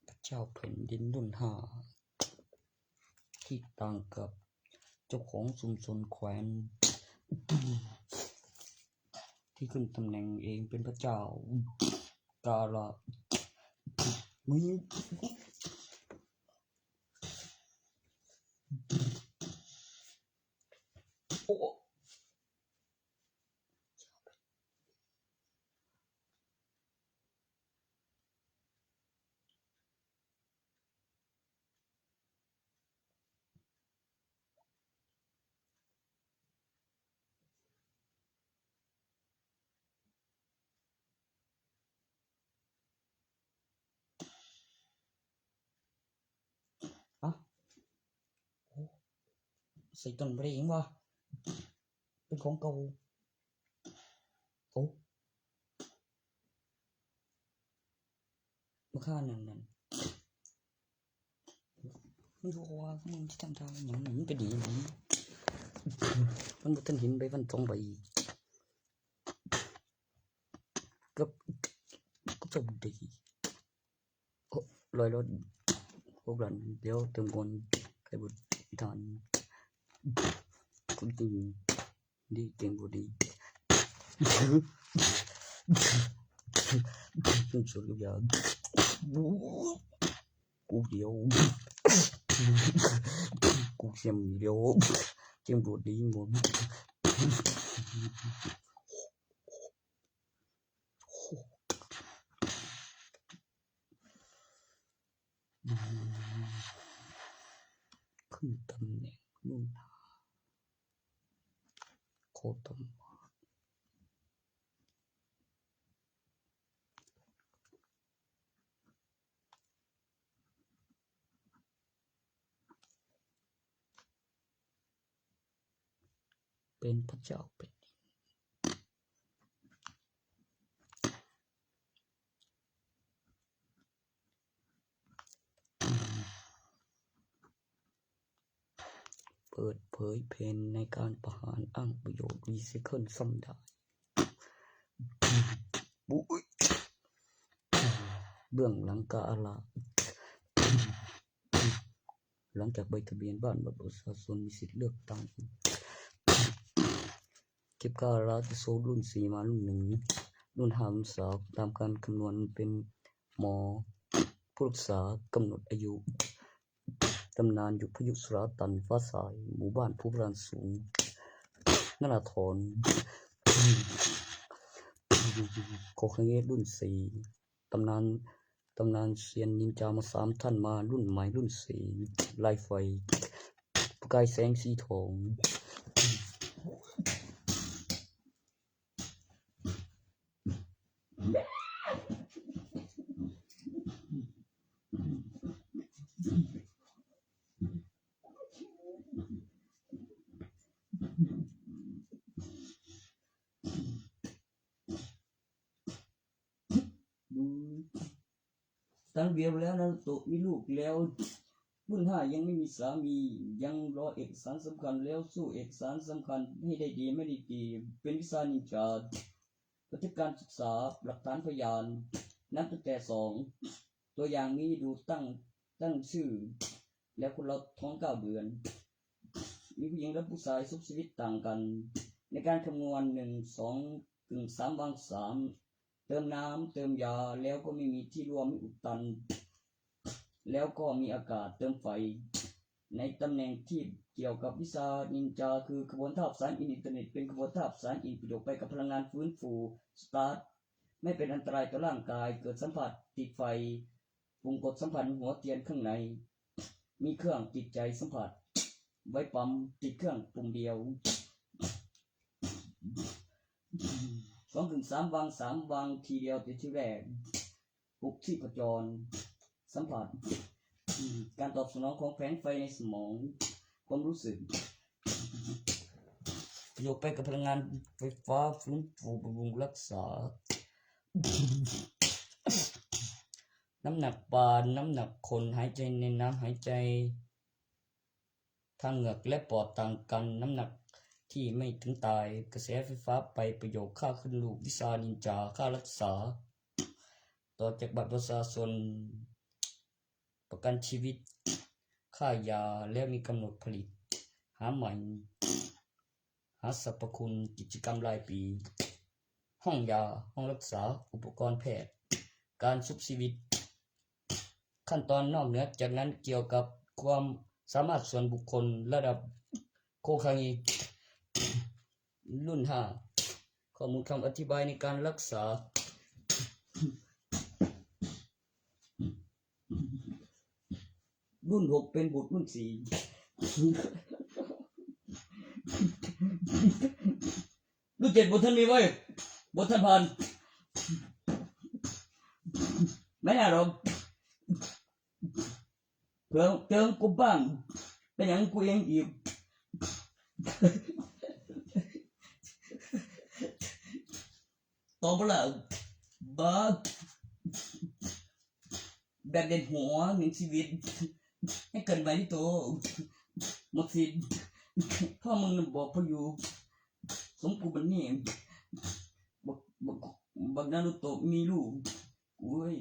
พระเจ้าแผ่นดินรุ่นห้า ที่ต่างกับเจ้าของชุมชนแขวน ที่ขึ้นตำแหน่งเองเป็นพระเจ้า กาละ มึง โอ้ ส่ต้นบ่ได้หยังวะ เป็นของเก่า โอ้ บักห่านั่นนั่น มันรู้ว่ามึงสิทำท่าหยัง มันไปดีหยัง มันบ่ทันเห็นใบมันสองใบ กับ กับสวัสดี โอ้ ร้อยรถ หกล้าน เดี๋ยวเติมก่อน ใครบ่ทัน คนจริง ดีเก่งบ่ดี สุดยอด กูเดียว กูเสียมเดียว เก่งบ่ดีหมด ขึ้นตำแหน่งนู่น โคตรตำ เป็นพระเจ้าแผ่นดิน เปิดเผยแผนในการประหารอ้างประโยชน์ รีไซเคิลซ่อมได้ อุ๊ย เบื้องหลังกาอาลา หลังจากใบทะเบียนบ้านบัตรประชาชนมีสิทธิ์เลือกตั้ง เก็บกาอาลาที่โซรุ่นสี่มารุ่นหนึ่ง รุ่นห้า รุ่นสาม ตามการคำนวณเป็นหมอผู้รักษากำหนดอายุ ตำนานยุคพายุสุราตันฟ้าสาย หมู่บ้านภูพานสูง นราธร โคคังเงะรุ่นสี่ ตำนาน ตำนานเซียนนินจามาสามท่านมารุ่นใหม่รุ่นสี่ ลายไฟ ประกายแสงสีทอง ดู ตั้งเบียร์แล้วนะโตะมีลูกแล้ว รุ่นห้ายังไม่มีสามี ยังรอเอกสารสำคัญแล้วสู้เอกสารสำคัญให้ได้ดีไม่ได้ดี เป็นวิชานินจา บันทึกการศึกษา หลักฐานพยาน นับตั้งแต่สอง ตัวอย่างนี้ดูตั้ง ตั้งชื่อ แล้วคนเราท้องเก้าเดือน มีผู้หญิงและผู้ชายชุบชีวิตต่างกัน ในการคำนวณหนึ่ง สอง กึ่งสาม วางสาม เติมน้ำ เติมยา แล้วก็ไม่มีที่รั่วไม่อุดตัน แล้วก็มีอากาศ เติมไฟ ในตำแหน่งที่เกี่ยวกับวิชานินจา คือขบวนท่าประสานอินอินเทอร์เน็ต เป็นขบวนท่าประสานอินประโยคไปกับพลังงานฟื้นฟู สตาร์ท ไม่เป็นอันตรายต่อร่างกาย เกิดสัมผัสติดไฟ ปุ่มกดสัมผัสหัวเทียนข้างใน มีเครื่องติดใจสัมผัส ไว้ปั๊มติดเครื่องปุ่มเดียว สอง กึ่งสาม วางสาม วางทีเดียวติดที่แรก ปลุกชีพจร สัมผัส การตอบสนองของแผงไฟในสมอง ความรู้สึก ประโยคไปกับพลังงานไฟฟ้า ฟื้นฟูบำรุงรักษา น้ำหนักปาน น้ำหนักคน หายใจในน้ำ หายใจทางเหงือกและปอดต่างกัน น้ำหนักที่ไม่ถึงตาย กระแสไฟฟ้าไปประโยค ค่าขึ้นลูก วิชานินจา ค่ารักษา ต่อจากบัตรประชาชน ประกันชีวิต ค่ายา และมีกำหนดผลิต หาใหม่ หาสรรพคุณ กิจกรรมรายปี ห้องยา ห้องรักษา อุปกรณ์แพทย์ การชุบชีวิต ขั้นตอนนอกเหนือจากนั้นเกี่ยวกับความสามารถส่วนบุคคลระดับโคคังอี รุ่นห้า ข้อมูลคำอธิบายในการรักษา รุ่นหกเป็นบุตรรุ่นสี่ รุ่นเจ็ดบ่ทันมีไว้ บ่ทันผ่าน ไม่น่าหรอก เผื่อเติมกูบ้าง เป็นอย่างกูเองอีก ตอบบ่ล่ะ บ่ แบบเล่นหัวหนึ่งชีวิต ให้เกินไปที่โต หมดสิทธิ์ พ่อมึงน่ะบอกพ่ออยู่ สมกูบันนี่ บัก บัก บักนารูโตะมีลูก กูเอ้ย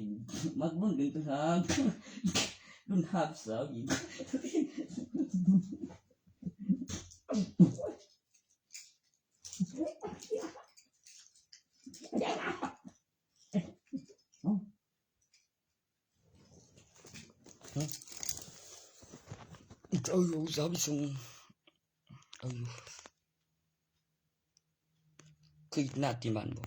มักรุ่นหนึ่งต่างหาก รุ่นหาบสาวหญิง เอาอยู่ สาวไปส่ง เอาอยู่ คือหน้าที่มันบ่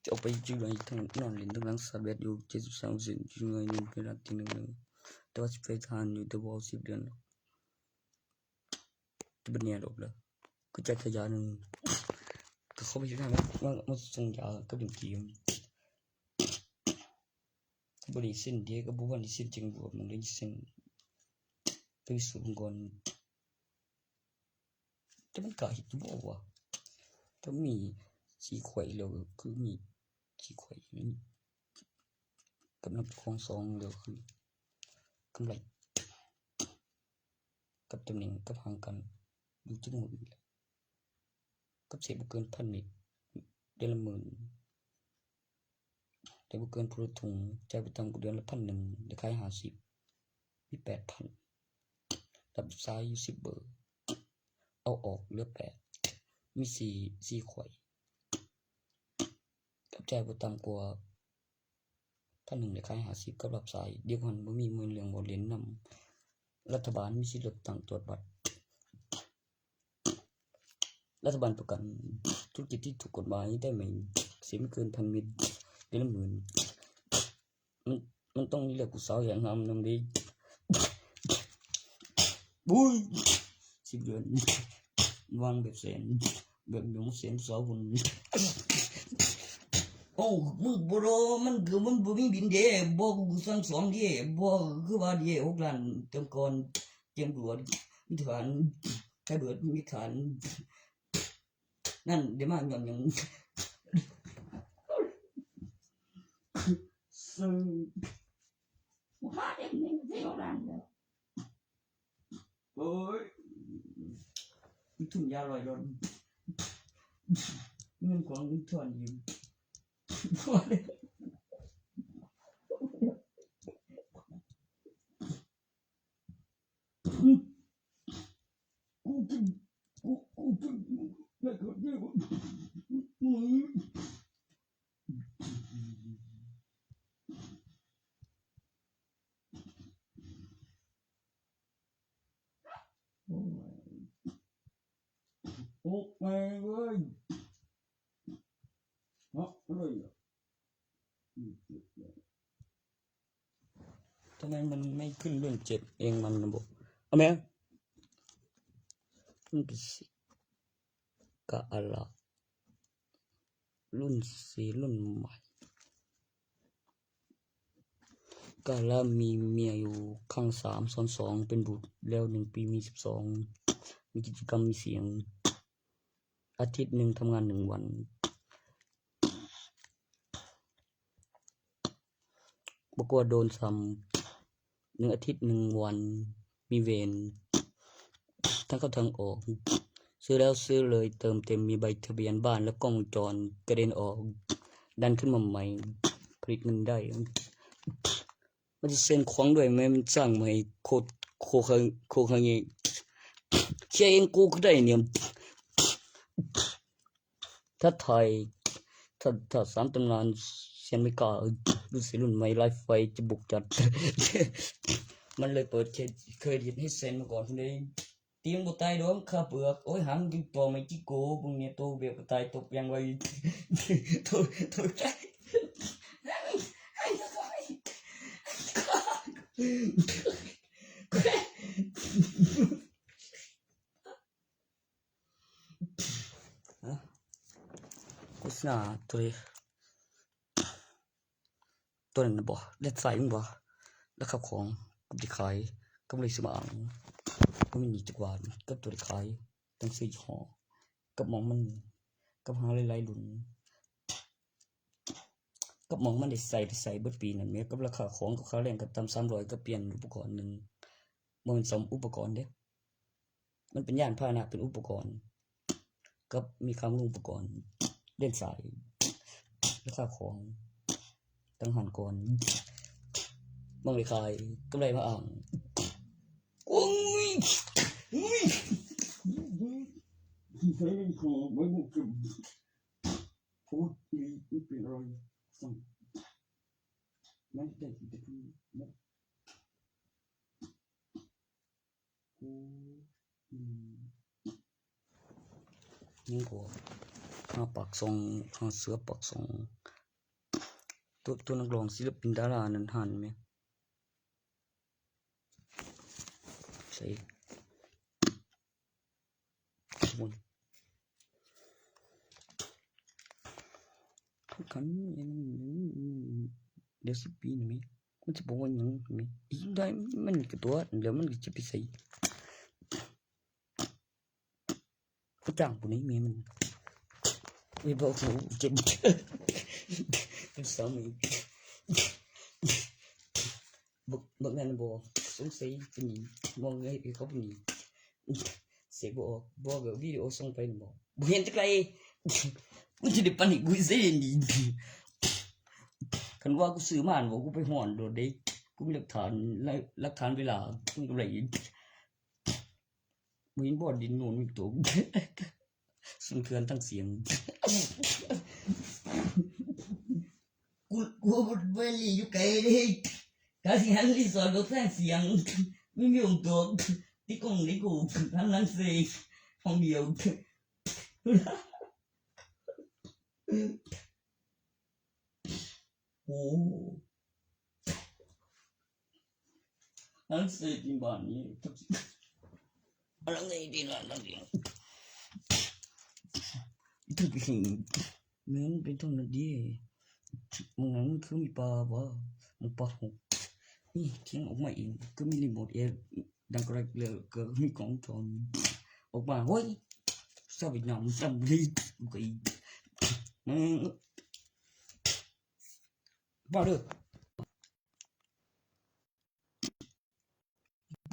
จะเอาไปอยู่ในทั้งนอนเล่นทั้งหลังสาแบดอยู่ เจ็ดสิบสามเปอร์เซ็นต์ อยู่ในหนึ่งเป็นหลักที่หนึ่งเลย แต่ว่าสิไปทหารอยู่ แต่บ่เอาสิบเดือนหรอก จะเป็นเนี่ยหลบเลย คือใจขยะหนึ่ง แต่เขาไปที่นั่นมา มา มาส่งยากับเด็กเกม บ่ได้เซ็นเด้ ก็บ่ว่าได้เซ็นแจ้งบวช มันได้เซ็นไปสู่องค์กร แต่มันก็เฮ็ดอยู่บ่วะ แต่มีสี่ไขว่แล้วก็คือมีสี่ไขว่นี่ กับนับของสองแล้วคือกำไร กับตำแหน่ง กับห่างกัน อยู่จักมื้อ กับเสพบ่เกินพันเม็ด เดือนละหมื่น แต่บ่เกินผู้ละถุง จ่ายบ่ต่ำกว่าเดือนละพันหนึ่ง ได้ขายห้าสิบ มีแปดพัน รับสายอยู่สิบเบอร์ เอาออกเหลือแปด มีสี่ สี่ไขว่ กับจ่ายบ่ต่ำกว่าพันหนึ่ง ได้ขายห้าสิบ กับรับสาย เดี๋ยวก่อนบ่มี มื้อเรื่องบ่เล่นนำ รัฐบาลมีสิทธิ์ลดตั้งตรวจบัตร รัฐบาลประกันธุรกิจที่ถูกกฎหมายได้ไหม เสียไม่เกินพันเม็ด เดือนละหมื่น มัน มันต้องเลือกผู้สาวอย่างงามนำเด้ บุ้ย สิบเดือน วางแบบแสน แบบหลวงแสนสาวคน โอ้ มึงบ่รอ มันคือมันบ่มีบินเด้ บ่กูสั่งสองเด้ บ่คือว่าเด้ หกล้านเติมก่อน เตรียมด่วน มีฐาน ใครเบิดมีฐาน นั่นเดี๋ยวมาย้อนหยัง ซึ่ง กูหาเด็กนี่เที่ยวร้านเดียว โอ้ย มีทุนยาลอยรถ เงินของเงินทอนยืม พอเลย กูกิน กู กูกิน แล้วก็เดี๋ยว โอ้ย โอ้ย แม่งเว้ย เนาะ อะไรอ่ะ อืม ทำไมมันไม่ขึ้นเรื่องเจ็ดเองมันนะบอก เอาไหม มันเป็นสิ กะอะละ รุ่นสี่รุ่นใหม่ กะละมีเมียอยู่ข้างสามซ้อนสอง เป็นบุตรแล้วหนึ่งปีมีสิบสอง มีกิจกรรมมีเสียง อาทิตย์หนึ่งทำงานหนึ่งวัน บ่กลัวโดนซ้ำ หนึ่งอาทิตย์หนึ่งวัน มีเวร ทั้งเข้าทั้งออก ซื้อแล้วซื้อเลย เติมเต็ม มีใบทะเบียนบ้านและกล้องวงจร กระเด็นออก ดันขึ้นมาใหม่ ผลิตเงินได้ มันจะเซ็นของด้วยไหม มันสร้างใหม่ โคตร โคตร โคตร เคลียร์เองกูก็ได้เนี่ย ถ้าไทย ถ้า ถ้าสามตำนานเซียนไม่กล้า รุ่นสี่รุ่นใหม่ไลฟ์ไฟจะบุกจัด มันเลยเปิดเครดิตให้เซ็นมาก่อนเลย ตีมบ่ตายดอกข้าเปลือก โอ้ย หันอยู่ต่อไม่จิโก้ พวกเนี่ยโตแบบบ่ตายตกยังไว โต โตใจ ฮะ โฆษณาตัวนี้ ตัวนั้นน่ะบ่ เล็ดใส่มันบ่ แล้วขับของกับที่ขาย กำไรสมาง บ่มีหนี้จักบาท กับตัวได้ขาย ต้องซื้อยี่ห้อ กับหม่องมัน กับหาหลายๆรุ่น กับหม่องมันได้ใส่ ได้ใส่เบิดปีนั่นแหม กับราคาของ กับค่าแรงขั้นต่ำสามร้อย ก็เปลี่ยนอุปกรณ์หนึ่ง บ่แม่นซ่อมอุปกรณ์เด้ มันเป็นยานพาหนะ เป็นอุปกรณ์ กับมีค่าบำรุงอุปกรณ์ เลนส์สาย ราคาของ ตั้งหันก่อน บ่ได้ขาย กำไรมาอ้าง โอ้ย โอ้ย ใช้เงินของไว้หมดเกือบ โอ้ย อีหลี มันเป็นอะไร สั่ง มันได้กินแต่ทุเรียนนะ โอ้ย อีหลี ยังกว่า หาปากซ่อง หาเสือปากซ่อง ตัว ตัวนักร้องศิลปินดารานั่นหันไหม ใส่ ทุกคน ทุกครั้ง เดี๋ยวสิบปีนี่ไหม มันจะบอกว่าหยังไหม อีกได้ มันก็ตัว เดี๋ยวมันก็จะไปใส่ ผู้จ้างผู้นี้มีมัน ไม่บอกหนูเจ็บ เป็นสามี บัก บักนั่นบ่ สงสัยเป็นหนี้ มองไงไอ้เขาเป็นหนี้ เสียบ่ออก บอกกับวิดีโอส่งไปบ่ บ่เห็นจักไร มันจะได้ปานนี้กูสิได้หนี้ คันว่ากูซื้อมาบ่ กูไปฮ้อนโลดเด้ กูมีหลักฐาน หลักฐานเวลา มึงกำไรอีก บ่เห็นบ่ ดินโน่นมีตัว สุนเทือนทั้งเสียง กู กูบ่ได้อยู่ไกลเด้ ถ้าสิหันรีสอร์ทก็แพงเสียง มีมีองค์ตัว ที่กล้องนี่กูทำหนังสือห้องเดียว โอ้ อันเสร็จที่บ้านนี้ อันนี้ที่นั่นนั่นเอง ถึงเห็น มันเป็นต้นนั้นดิ มึงนั้นคือมีปลาบ่ มึงปลาหก นี่เขียนออกมาเอง ก็มีรีโมทแอร์ ดังกระเลือก็มีกล้องจร ออกมา เฮ้ย สวิตช์น้ำจำเลย กูก็อีก มึง บ้าเด้อ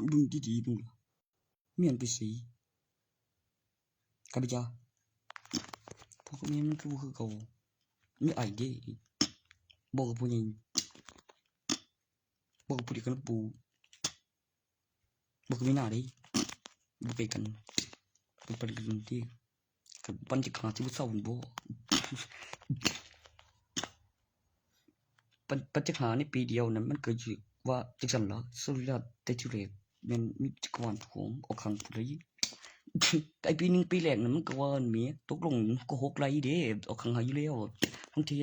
เบิ่งดีๆ เบิ่งล่ะ เมียนไปสี ข้าพเจ้า พ่อกับแม่มันคือบ่คือเก่า มีอ้ายเด้ บอกกับผู้ใหญ่ บอกกับผู้เดียวกันนะปู่ บอกกับมีหน้าเด้ บ่ไปกัน เป็นปานกันที่ กับปัญจกหาที่บ่เศร้าบ่ ปัญ ปัญจกหาในปีเดียวนั้นมันก็อยู่ว่าจังซั่นล่ะ สุริยะแต่ทีแรกแม่นมีจักรวาลของออกข้างผู้ใด ไอ้ปีหนึ่งปีแรกนั้นมันก็ว่าแหมตกลงก็หกไร่เด้ ออกข้างหาอยู่แล้ว ทั้งที่